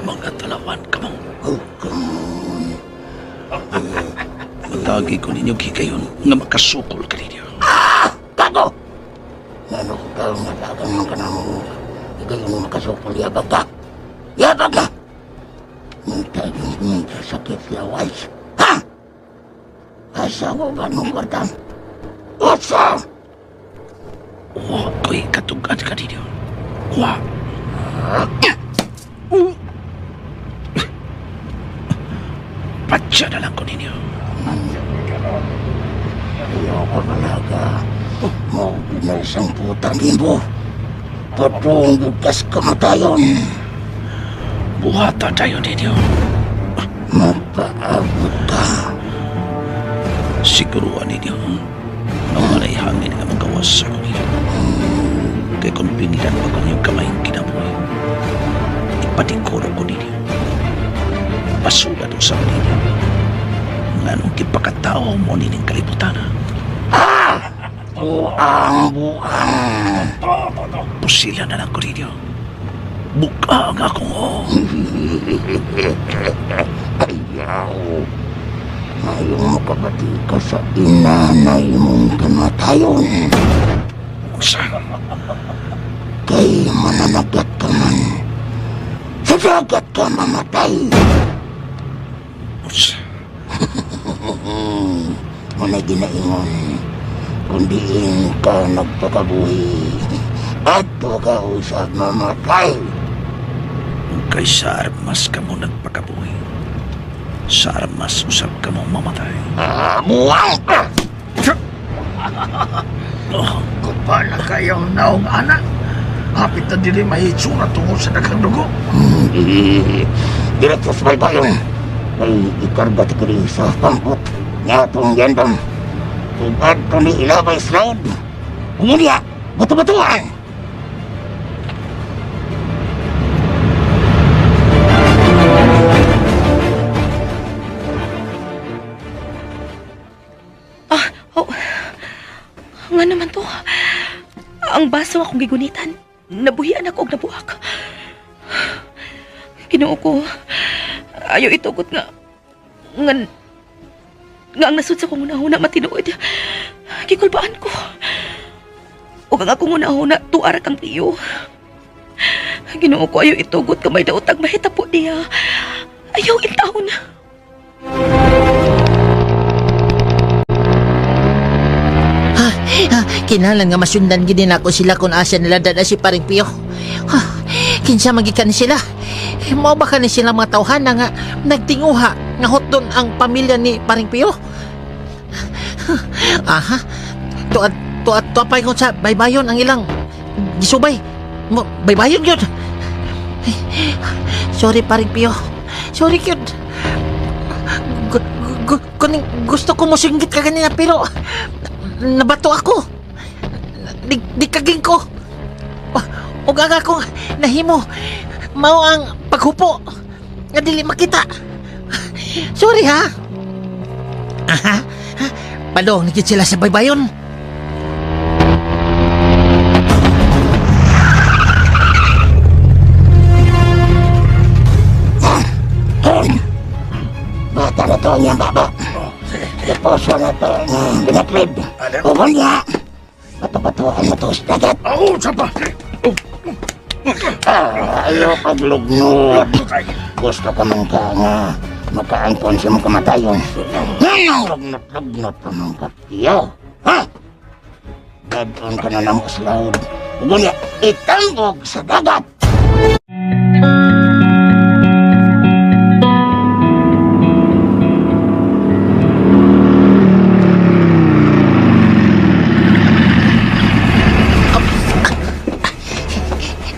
Mga talawan ka mo. Oh, come on. Matagi ko ninyo gigayon nga makasukol ka ninyo. Ah! Gago! Ano ko ka matagan man ka na mo. Igayon mo makasukol, yabag ka. Yabag ka! Mintay, mintay sakit laway. Ha? Asa ko ba nung kwarta? Asa! Wa ko'y katugan ka ninyo. Wa. Patya na lang ko ninyo. Ayoko talaga. Mo pinaisang putang limbo. Patong bukas kamatayon. Buhata tayo ninyo. Mapaabot ka. Siguruan ninyo ang walay hangin nga magawas sa ninyo. Kay kung pinlan pa ko ninyong kamay kinabuhi, ipatikoro ko ninyo. Pasulat usap ninyo. Nga nung gipakatao mo nining kalibutan. Ah! Buang, buang. Pusila na lang ko ninyo. Buka ang akong oo. Ayaw. Ngayong makabati ka sa inanay mong kamatayon. Usa. Kay mananagat ka man. Sa dagat ka mamatay. Usa. Muna ginaingon. Kundiin ka nagpakabuhi. At ka usap mamatay. Kay sa armas ka mo nagpakabuhi. Sa armas usab ka mo mamatay. Ah, buwang ka! Oh, Kupa na kayong naong anak. Hapit na dili mahitsura tungod sa daghang dugo. Diretso sa baybayon. Kay ikarga ti kiri sa pampot. Nga itong yandam. Kung adto ni ilabay slide. Umunya, bato-batuan. Ah, oh. Nga naman to. Ang baso akong gigunitan. Nabuhian ako og nabuak. Ginoo ko. Ayaw itugot nga nga nga ang nasud sa kong hunahuna matinuod. Gikulbaan ko. Ug ang akong hunahuna tuara kang tiyo. Ginoo ko, ayaw itugot kamay daotag mahitabo niya. Ayaw intawon. Ha, ha, kinahanglan nga masundan gid nako sila kung asa nila dada si paring Pio. Ha, kinsa magikan sila? Mao ba kani sila mga tawhana nga nagtinguha nga hotdon ang pamilya ni paring Pio? Aha. Tuat tuat tuapay ko sa baybayon ang ilang gisubay. Mo baybayon gyud. Sorry paring Pio. Sorry gyud. Kuning gusto ko mosinggit ka kanina pero nabato ako. Di, di kaging ko. Ug ang akong nahimo mao ang paghupo nga dili makita. Sorry ha. Aha. Palong ni sila sa baybayon. Karon. Bata na to niyang baba. Deposo na to ng binaklib. Umunya. Bato-batuan mo to sa dagat. Oo, sapa. Oh, Ah, ayaw paglugnod. Gusto ka man ka nga makaangkon sa mong kamatayon. Ngayong lugnot-lugnot pa man ka, Tiyo. Ha? Dadon ka na lang uslawd. Ngunya, itambog sa dagat.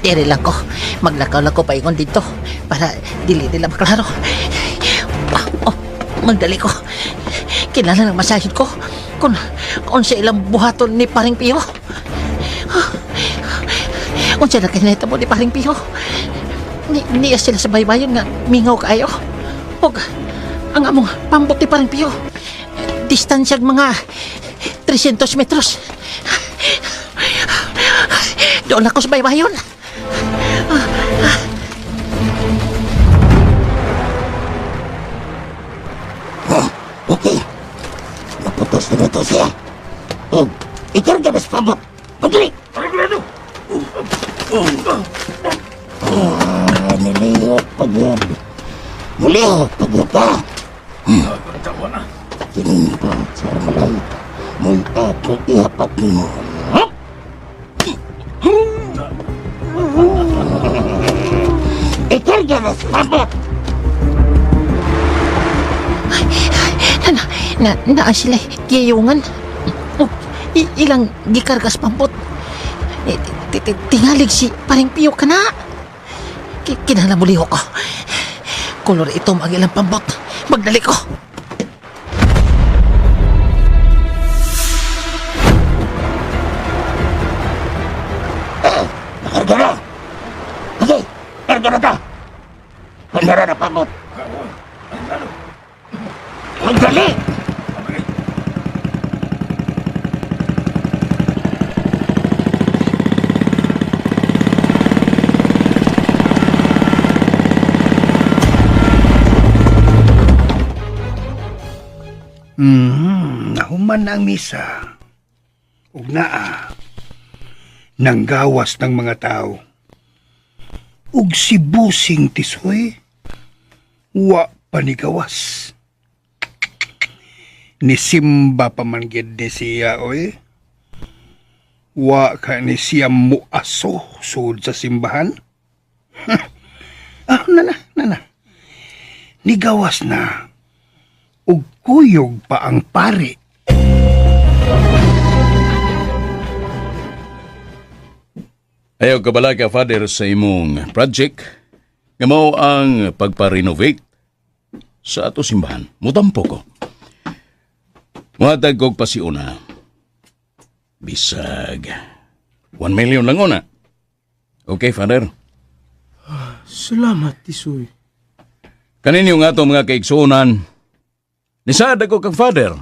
Dere lang ko. Maglakaw lang ko paingon dito para dili nila maklaro. Ah, oh, magdali ko. Kinahanglan ng masahid ko kung unsa ilang buhaton ni Paring Pio. Ah, unsa na kay nahitabo ni Paring Pio. Ni, niya sila sa baybayon nga mingaw kaayo. Og ang among pambot ni Paring Pio. Distansyag mga 300 metros. Doon ako sa baybayon. Okay. Naputos na to siya. Oh, ikarga mas pambot. Pagli! Ah, nilihok pagyod. Mulihok pagyod ka. tawa na. Kining pa sa malay. Muy ako ihapak nimo. Hop! Ikarga mas pambot. Na, na, naa sila giyungan. Oh, ilang gikargas pampot. Eh, tingalig si paring Piyo ka na. Kinahanglan mo liho ko. Kolor itom ang ilang pambot. Magdali ko. Nakarga na. Okay, karga na ta. Pandara na pambot. Magdali! Nahuman na ang misa. Ug naa nanggawas ng mga tao. Ug si Busing Tisoy, wa panigawas. Nisimba pa man gid ni siya, oy. Wa ka ni siya muaso sud sa simbahan. Ah, nana, nana. Nigawas na. Ug kuyog pa ang pari. Ayaw ka bala ka, Father, sa imong project nga mao ang pagpa-renovate sa ato simbahan. Mutampo ko. Muhatag kog pasiuna. Bisag 1 million lang una. Okay, Father. Salamat, Tisoy. Kaninyo nga ato mga kaigsuonan, nisaad ako kang Father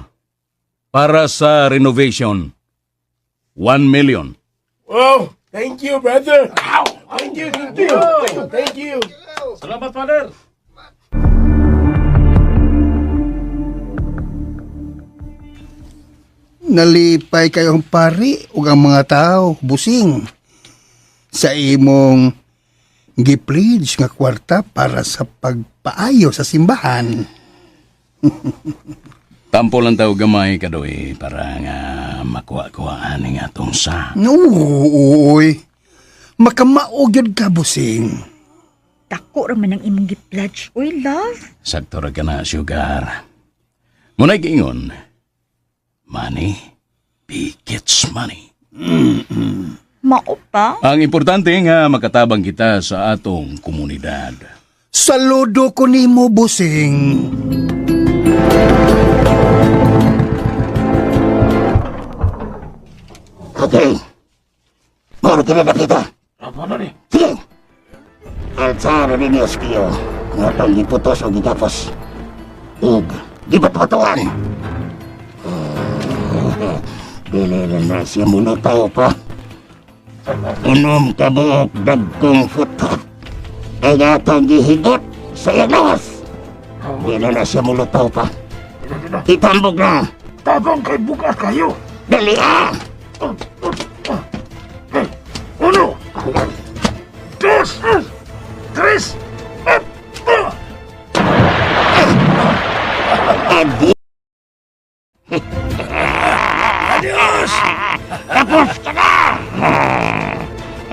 para sa renovation. 1 million. Wow! Thank you, brother! Thank you, thank you! Thank you! Salamat, Father. Nalipay kayong pari ug ang mga tao, Busing, sa imong gi-pledge nga kwarta para sa pagpaayo sa simbahan. Tampo lang tao gamay kadoy para nga makuha-kuhaan nga atong sa. Uy, makamaog yun ka, Busing. Dako ra man ang imong gi-pledge. Uy, love. Sakto ra ka na, sugar. Muna'y giingon, money begets money. Mao pa. Ang importante nga makatabang kita sa atong komunidad. Saludo ko nimo, Busing. Okay. Moro kini na kita. Sige. Altsara ninyo espiyo. Nga tong giputos o gitapos. Ug gibatbatuan. Dili na na siya mulutaw pa. Unom ka buok dagkong futo. Ay nga tong gihigot sa iyang lawas. Dili na siya mulutaw pa. Itambog na. Tabang kay buka kayo. Dali ah! Uno, dos, tres, ah! Adi. Adios! Tapos ka na!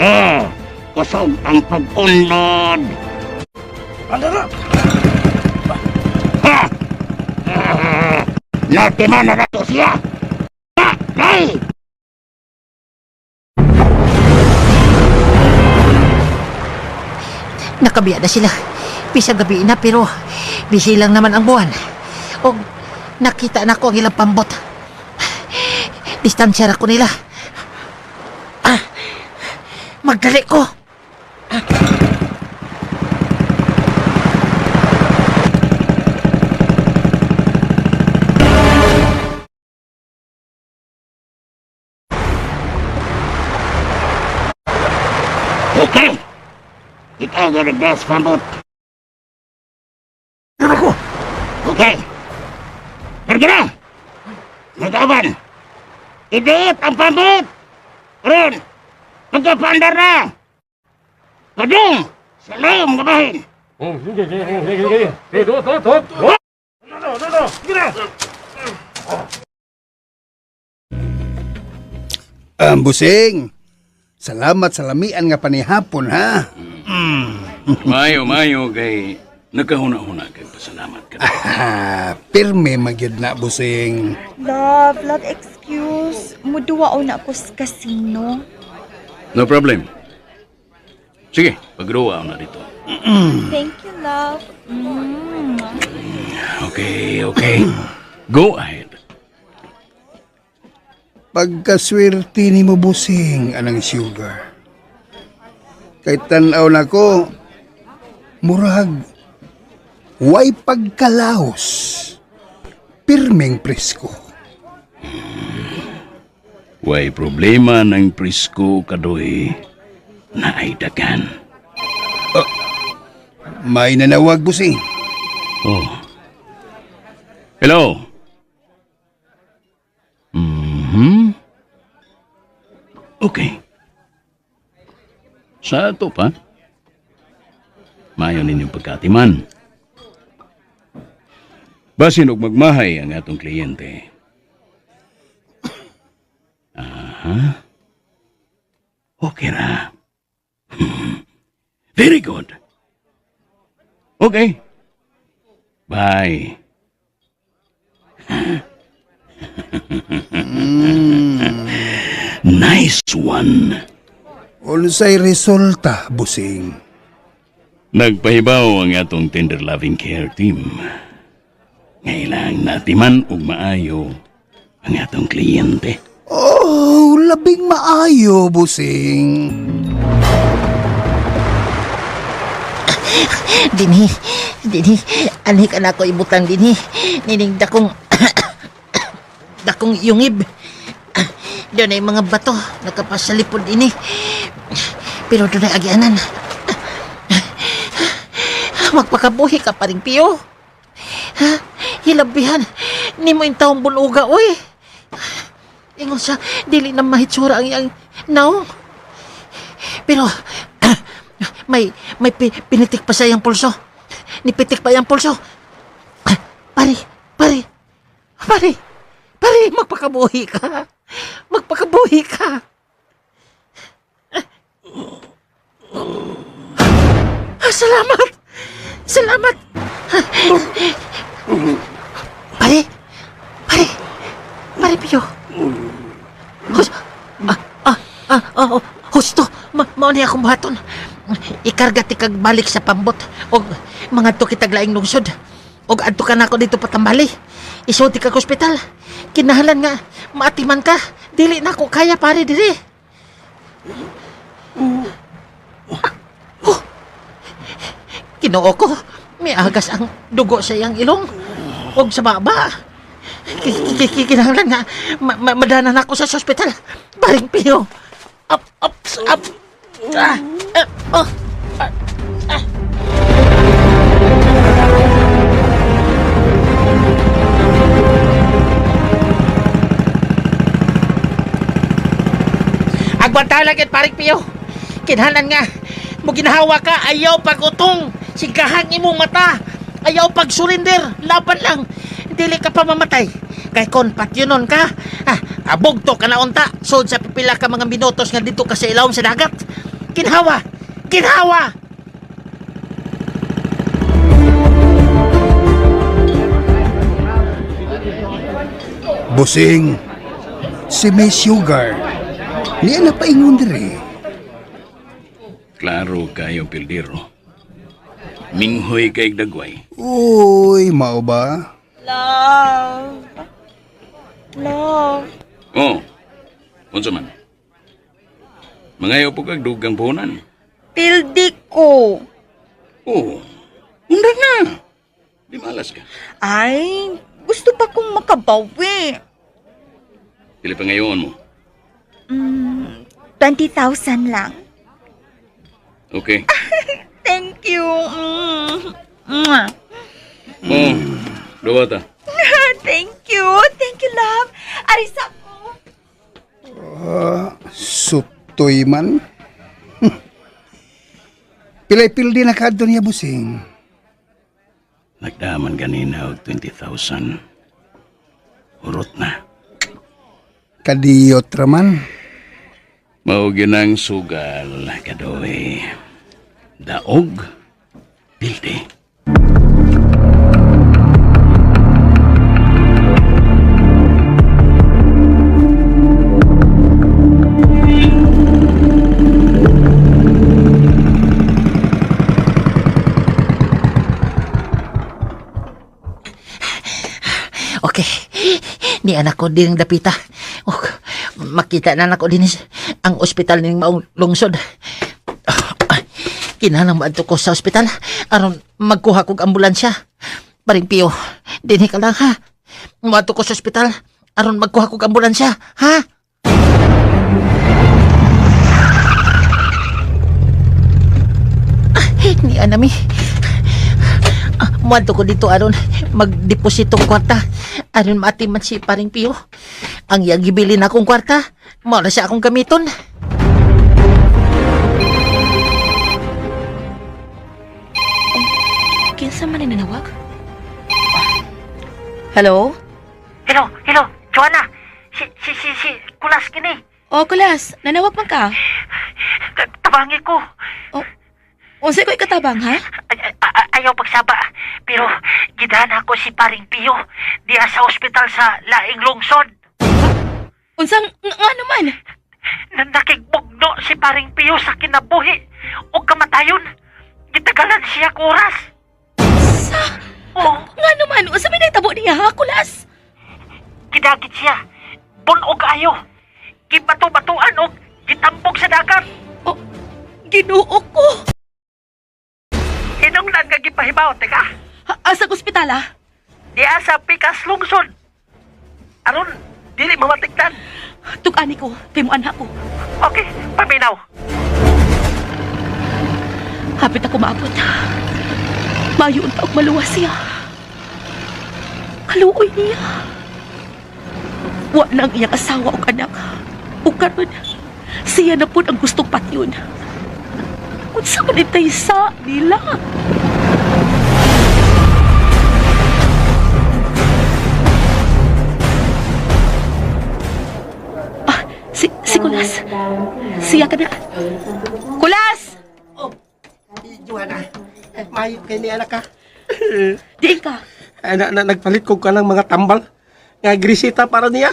Eh, kusog ang pag-unlod. Anda na! Ha! Natima na nato siya! Ha! Nay! Nakabiya na sila. Bisa gabi na pero busy lang naman ang buwan. O nakita na ko ang ilang pambot. Distansya ra ko nila. Ah, magdali ko. Okay! Ikaw nga nagdas pambot. Ano ko? Okay! Pergi na! Nag-aban! Idiit ang pambot! Ron! Pagkapandar na! Padung! Sa layong gabahin! Sige, sige, sige, sige. Sige, do, do, do. No, no, no, no. Sige na! Busing, salamat sa lamian nga panihapon, ha? Mayo, mayo kay nagkahuna-huna kay pasalamat ka. Ah, pirme magyud na, Busing. Love, love, excuse. Muduwa na ako sa casino. No problem. Sige, pagruwa na dito. Thank you, love. Mm. Okay, okay. Go ahead. Pagkaswerte ni mo, Busing, anang sugar. Kay tanaw na ko, murag, way pagkalaos, pirmeng presko. Way problema ng presko kadoy na ay dagan. May nanawag, Busing. Oh. Hello. Okay. Sa ato pa, maayo ninyong pagkatiman. Basin og magmahay ang atong kliyente. Aha. Okay ra. Very good. Okay. Bye. Nice one. Unsay resulta, busing? Nagpahibaw ang atong tender loving care team. Ngailang natiman og maayo ang atong kliyente. Oh, labing maayo, busing. Dinhi, dinhi, anhi ka na ako ibutang dinhi. Nining dakong, dakong yungib. Doon ay mga bato, nakapasalipod ini. Pero doon ay agianan. Magpakabuhi ka pa rin, Piyo. Ha? Hilabihan, ni mo yung taong buluga, uy. Ingon siya, dili na mahitsura ang iyang naong. Pero, may pinitik pa sa iyang pulso. Nipitik pa iyang pulso. Pare, pare, pare, pare, magpakabuhi ka. Magpakabuhi ka. Ah, salamat. Salamat. Pare, pare, pare, Pio. Hus, ah, ah, ah, ah, oh, husto. Mao ni akong buhaton. Ikarga ti kag balik sa pambot og mangadto kitag laing lungsod. Og adto ka nako dito patambali. Isulti kag ospital. Kinahanglan nga maatiman ka. Dili na ko kaya pare diri. Oh. Kinoo ko, miagas ang dugo sa iyang ilong og sa baba. Kinahanglan nga madana na ako sa ospital. Paring Pio. Up, up, up. Ah, ah, oh. Ah, ah. Agwanta lang yun, paring Pio. Kinahanglan nga, mo ginahawa ka, ayaw pag-utong. Sigahang imong mata. Ayaw pag-surrender. Laban lang. Dili ka pa mamatay. Kay kon patyonon ka, ah, abogto ka na unta. Sud sa pipila ka mga minutos nga dito ka sa ilawom sa dagat. Kinhawa! Kinhawa! Busing, si Miss Sugar, niya na paingon dire. Klaro kayo, Pildiro. Minghoy kay dagway. Uy, mao ba? Love. Love. Oh, unsa man? Mangayo po kag dugang puhunan. Pildi ko. Oh, undan na. Di malas ka. Ay, gusto pa kong makabawi. Pili pa ngayon mo. 20,000 lang. Okay. Thank you. Mwah. Oh, duwa ta. Thank you. Thank you, love. Arisa ko. Sutoy man. Pilay pildi na kaadto niya, busing. Nagdaman ganina og 20,000. Urot na. Kadiyot raman. Mao gyud ang sugal kadoy. Daog pildi. Okay. Ni anak ko din dapita. Oh, makita na nako din ang ospital ning maong lungsod. Kinahanglan maadto ko sa ospital aron magkuha kog ambulansya. Paring Pio, dinhi ka lang ha. Maadto ko sa ospital aron magkuha kog ambulansya, ha? Ah, ni anami. Ah, muadto ko dito aron magdeposito og kwarta aron maatiman si Paring Pio. Ang iyang gibilin akong kwarta, mao na siya akong gamiton. Kinsa man ni nanawag? Hello? Hello, hello, Joanna. Si si si si Kulas kini. Oh, Kulas, nanawag man ka. Tabangi ko. Unsay ko ikatabang, ha? Ayaw pagsaba. Pero gidahan ako si Paring Pio diha sa ospital sa Laing Lungsod. Unsang nga naman? Nakigbugno si Paring Pio sa kinabuhi o kamatayon. Gitagalan siya oras. Sa Oo, nga naman, unsa may nahitabo niya, ha, Kulas? gidagit siya. Bunog ayo. Gibato-batuan og gitambog sa dagat. Oh, Ginoo ko. Hinungdan nga gipahibaw, teka. Ha, asa ospital, ah? Diha sa Pikas Lungsod. Aron, dili mamatikdan. Tug-ani ko, kay mo anak ko. Okay, paminaw. Hapit ako maabot. Mayo unta og maluwas siya. Kaluoy niya. Wa na ang iyang asawa og anak. Ug karon siya na pud ang gustong patyon. Unsa man itay sa nila? Ah, si Kulas. Siya ka na. Kulas! Joanna, eh, mayo kay ni anak ka. Diin ka. Ay, na, nagpalit ko ka ng mga tambal. Nga grisita para niya.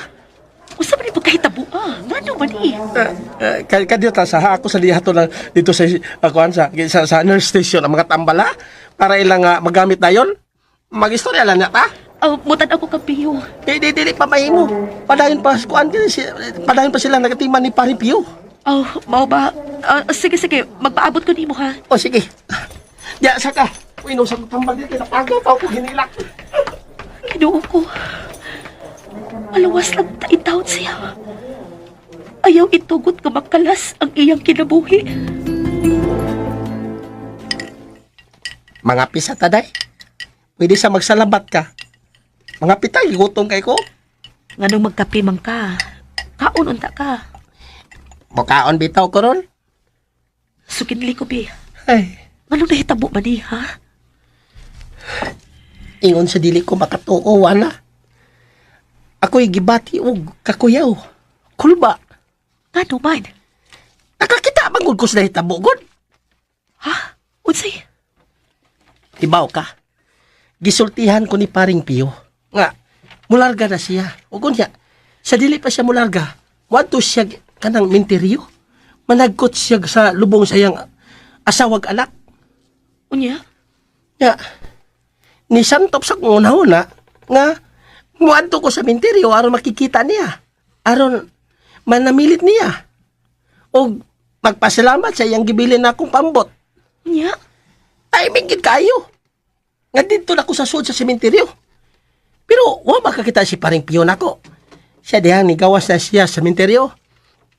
Unsa man ni pagkahitabo ah? Ngano man ni? Kadyo ta sa ako sa diha to lang dito sa kuan sa nurse station ang mga tambal ha, para ilang magamit dayon. Magistorya lang na ta. Oh, mutan ako kang Pio. Di di dili pa mahimo. Padayon pa kuan kini si padayon pa sila nagatiman ni Paring Pio. Oh, mao ba? Ah, sige, sige. Magpaabot ko nimo ha. O sige. Diya sa ka. Uy, no, sa tambal dito napagaw pa ako hinilak. Ginoo ko. Maluwas lang ta intawon siya. Ayaw itugot nga makalas ang iyang kinabuhi. Mga pisa ta day. Pwede sa magsalabat ka. Mga pita, gutom kay ko. Nganong magkape man ka. Kaon unta ka. Mukaon bitaw ko ron. Sukinli ko bi. Ay, Nganong nahitabo man ni ha? ingon sa dili ko makatuo, wala. Ako'y gibati og kakuyaw. Kulba. Ngano man? Nakakita man gud ko sa nahitabo gud. Ha? Unsay? Ibaw ka. Gisultihan ko ni Paring Pio. Nga, mularga na siya. O kunya, sa dili pa siya mularga, wadto siya kanang minteryo. Managkot siya sa lubong sa iyang asawag anak. Unya? Nga, ni santop sa kong una-una, nga, muadto ko sa minteryo aron makikita niya. Aron manamilit niya. O magpasalamat sa iyang gibilin na akong pambot. Unya? Timing gid kayo. Nga didto na ko sa sud sa sementeryo. Pero wa makakita si Paring Pio nako. Siya dihang nigawas na siya sa sementeryo.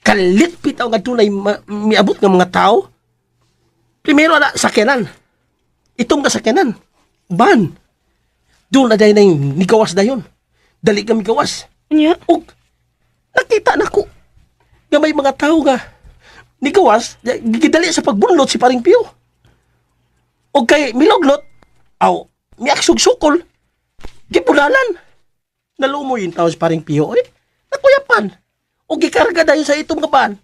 Kalit bitaw nga dunay miabot nga mga tao. Primero na sakyanan. Itong kasakyanan. Ban. Doon na dahil na yung nigawas dayon. Dali ka migawas. Unya? Og nakita nako nga may mga tao nga nigawas, gidali sa pagbunlot si Paring Pio. Og kay miloglot, aw, miaksog sukol, gipunalan. Nalumoy yung tao si Paring Pio, eh. Nakuyapan. O gikarga dayon sa itong kaban.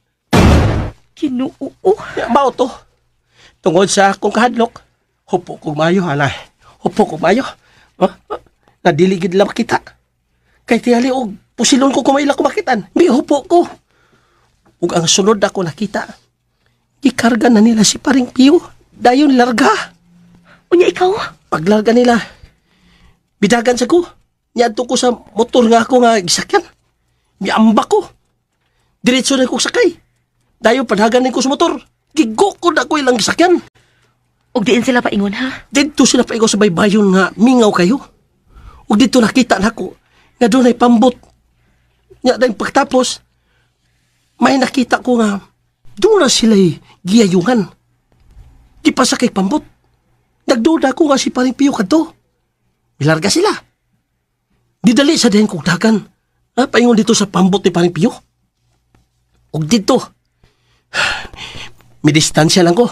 Ginoo. Ya, mao to. Tungod sa akong kahadlok, hupo kog maayo, hanay. Hupo kog maayo. Ha? Nadili gid lang makita. Kay tiyali og pusilon ko kumaila ko makitan. Mi hupo ko. Ug ang sunod ako nakita, gikarga na nila si Paring Pio. Dayon larga. Unya ikaw? Paglarga nila, bidagan sa ko. Niadto ko sa motor nga ako nga gisakyan. Miamba ko. Diretso na ko sakay. Dayon padagan ko sa motor. Gigukod ako ilang gisakyan. Ug diin sila paingon ha? Didto sila pa sa baybayon nga mingaw kayo. Ug didto nakita nako nga dunay pambot. Nya dahil pagtapos, may nakita ko nga doon na sila'y giyayungan. Di pa sa kay pambot. Nagduda ko nga si Paring Pio kadto. Milarga sila. Didali sa dahin kong dagan. Ha, paingon dito sa pambot ni paring Piyo. Og dito, may distansya lang ko.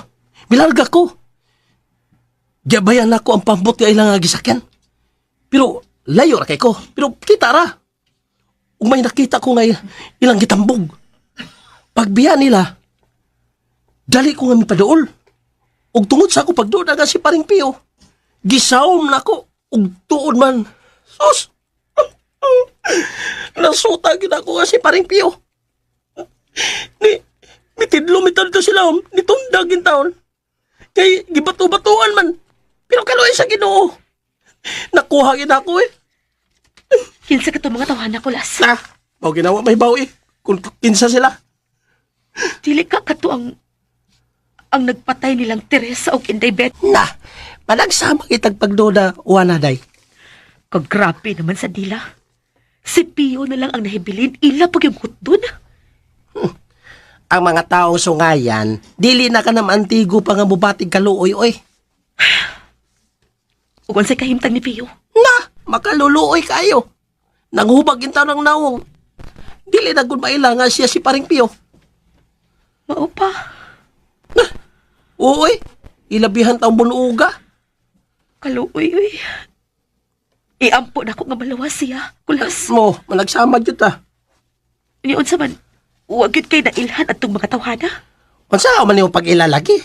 Milarga ko. Giabayan nako ang pambot nga ilang nga gisakyan. Pero layo ra kay ko. Pero kita ra. Ug may nakita ko nga ilang gitambog. Pagbiya nila, dali ko nga mipaduol. Ug tungod sa ako pagduol na si paring Piyo, gisawom nako ug tuod man. Sus! Nasuta gyud ako nga si paring Piyo. Ni mitidlo mitad to sila om, nitundag in taon. Kay gibato-batuan man. Pero kaluoy sa Ginoo. Nakuha gid ako eh. Kinsa ka mga tawhana, Kulas? Na, mao ginawa may bawi eh. Kung kinsa sila. Dili ka kato ang nagpatay nilang Teresa og Inday Bet. Na, panagsama kitag pagduda, wana day. Kagrabe naman sa dila. Si Pio na lang ang nahibilin, ila pag yung hutdon. Ang mga taong sungayan, dili na ka nam antigo pa nga mubatig kaluoy oy. Ug unsay kahimtang ni Pio? Na, makaluluoy kayo. Nanghubag in taon ng nawong. Dili na gud maila nga siya si paring Pio. Mao pa. Uy, ilabihan taong bunuuga. Kaluoy, uy. Iampo na ko nga malawas siya, Kulas. Mo, managsama jud ta. Niyon sa man, wag yun kay nailhan atong mga tawhana. Unsa man nimo pag-ilalagi?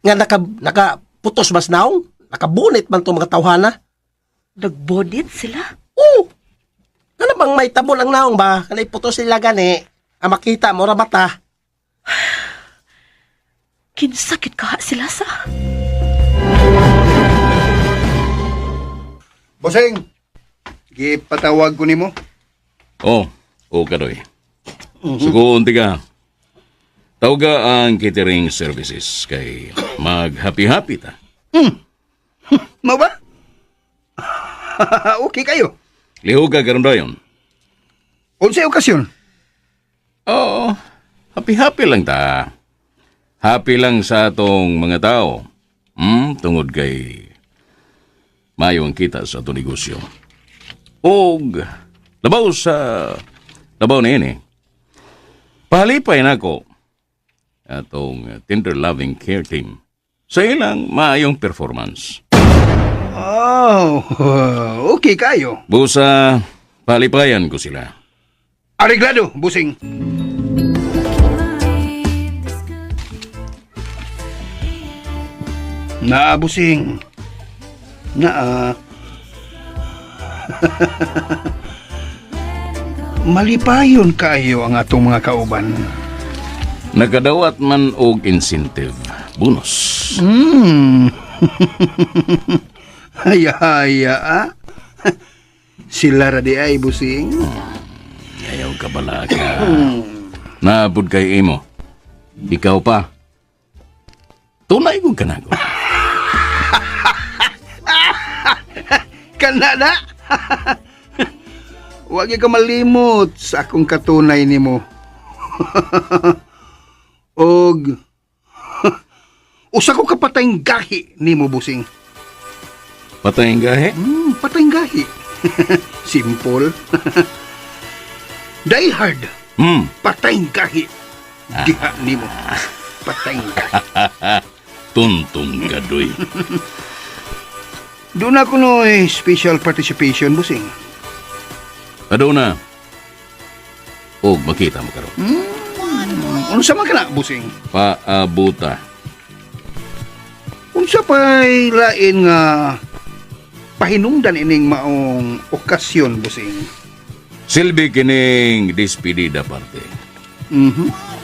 Nga naka nakaputos mas naong, nakabunit man tong mga tawhana. Nagbonit sila. Oo. Ano bang may tabon ang naong ba? Kanay putos nila gani. Ang makita mo ra bata. Kinsakit ka sila sa. Bossing, gipatawag ko nimo. Oh, o kadoy. Sukuon ka. Tawga ang catering services kay mag-happy-happy ta. Mao ba? Okay kayo. Lihog ka karon dayon. Unsay okasyon? Oo, happy-happy lang ta. Happy lang sa atong mga tao. Tungod kay mayo ang kita sa atong negosyo. Og labaw sa labaw na ini. Pahalipay nako atong tender loving care team sa ilang maayong performance. Oh, okay kayo. Busa, palipayan ko sila. Areglado, busing. Naa, busing. Naa. Malipayon kayo ang atong mga kauban. Nakadawat man og incentive bonus. Haya-haya, ah. Sila ra di ay, busing. Ayaw ka bala ka. Naabod kay imo. Ikaw pa. Tunay kong kanago. Kana na. Huwag ka malimot sa akong katunay nimo. Og usa ko kapatayng gahi nimo, busing. Patay ang gahe? Patayng gahi. Simple. Die hard. Patayng gahi. Diha nimo. Patayng gahi. Tuntong kadoy. Doon ako no'y special participation, busing. Aduna. Og makita mo karon. Unsa man ka na, busing? Paabuta. Unsa pa'y lain nga pahinungdan ining maong okasyon, busing? Silbi kining despedida parte.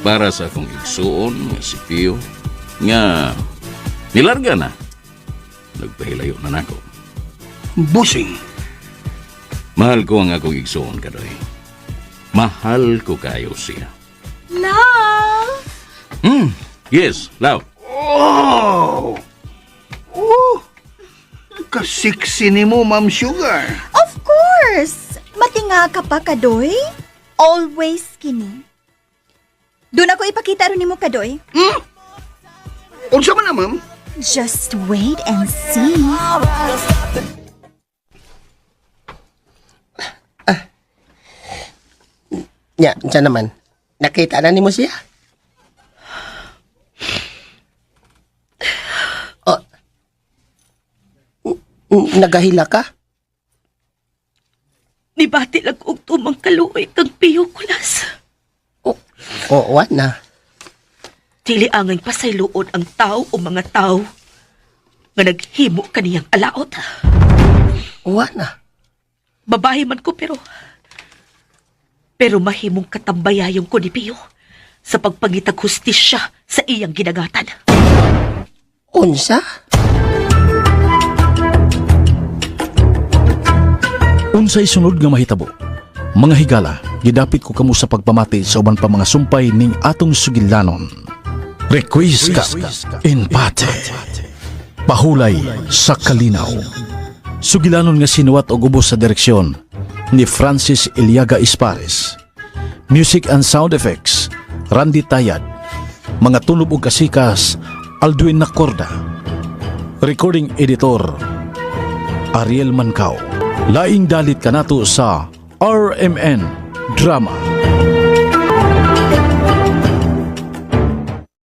Para sa akong igsuon nga si Pio nga nilarga na. Nagpahilayo na nako. Busing. Mahal ko ang akong igsuon kadoy. Mahal ko kayo siya. Love! Yes, love. Oh! Oh! Kasiksi ni mo, Ma'am Sugar. Of course! Matinga ka pa, Kadoy. Always skinny. Doon ako ipakita ron nimo, Kadoy. Unsa man na, ma'am? Just wait and see. Nya, unsa naman? Nakita na nimo siya? Oh. Nagahila ka? Nibati lang ko og tumang kaluoy kang Piyo, Kulas. Oh, oh, what na? Dili angay pasayloon ang tao o mga tao nga naghimo kaniyang alaot. What na? Babae man ko pero mahimong katambayayong ko ni Pio sa pagpangitag hustisya sa iyang ginagatan. Unsa? Unsay sunod nga mahitabo? Mga higala, gidapit ko kamo sa pagpamati sa uban pa mga sumpay ning atong sugilanon. Requiescat in pate. Pahulay sa kalinaw. Sugilanon nga sinuwat og ubos sa direksyon ni Francis Iliaga Ispares. Music and sound effects, Randy Tayad. Mga tunob og kasikas, Aldwin Nacorda. Recording editor, Ariel Mancao. Laing dalit kanato sa RMN Drama.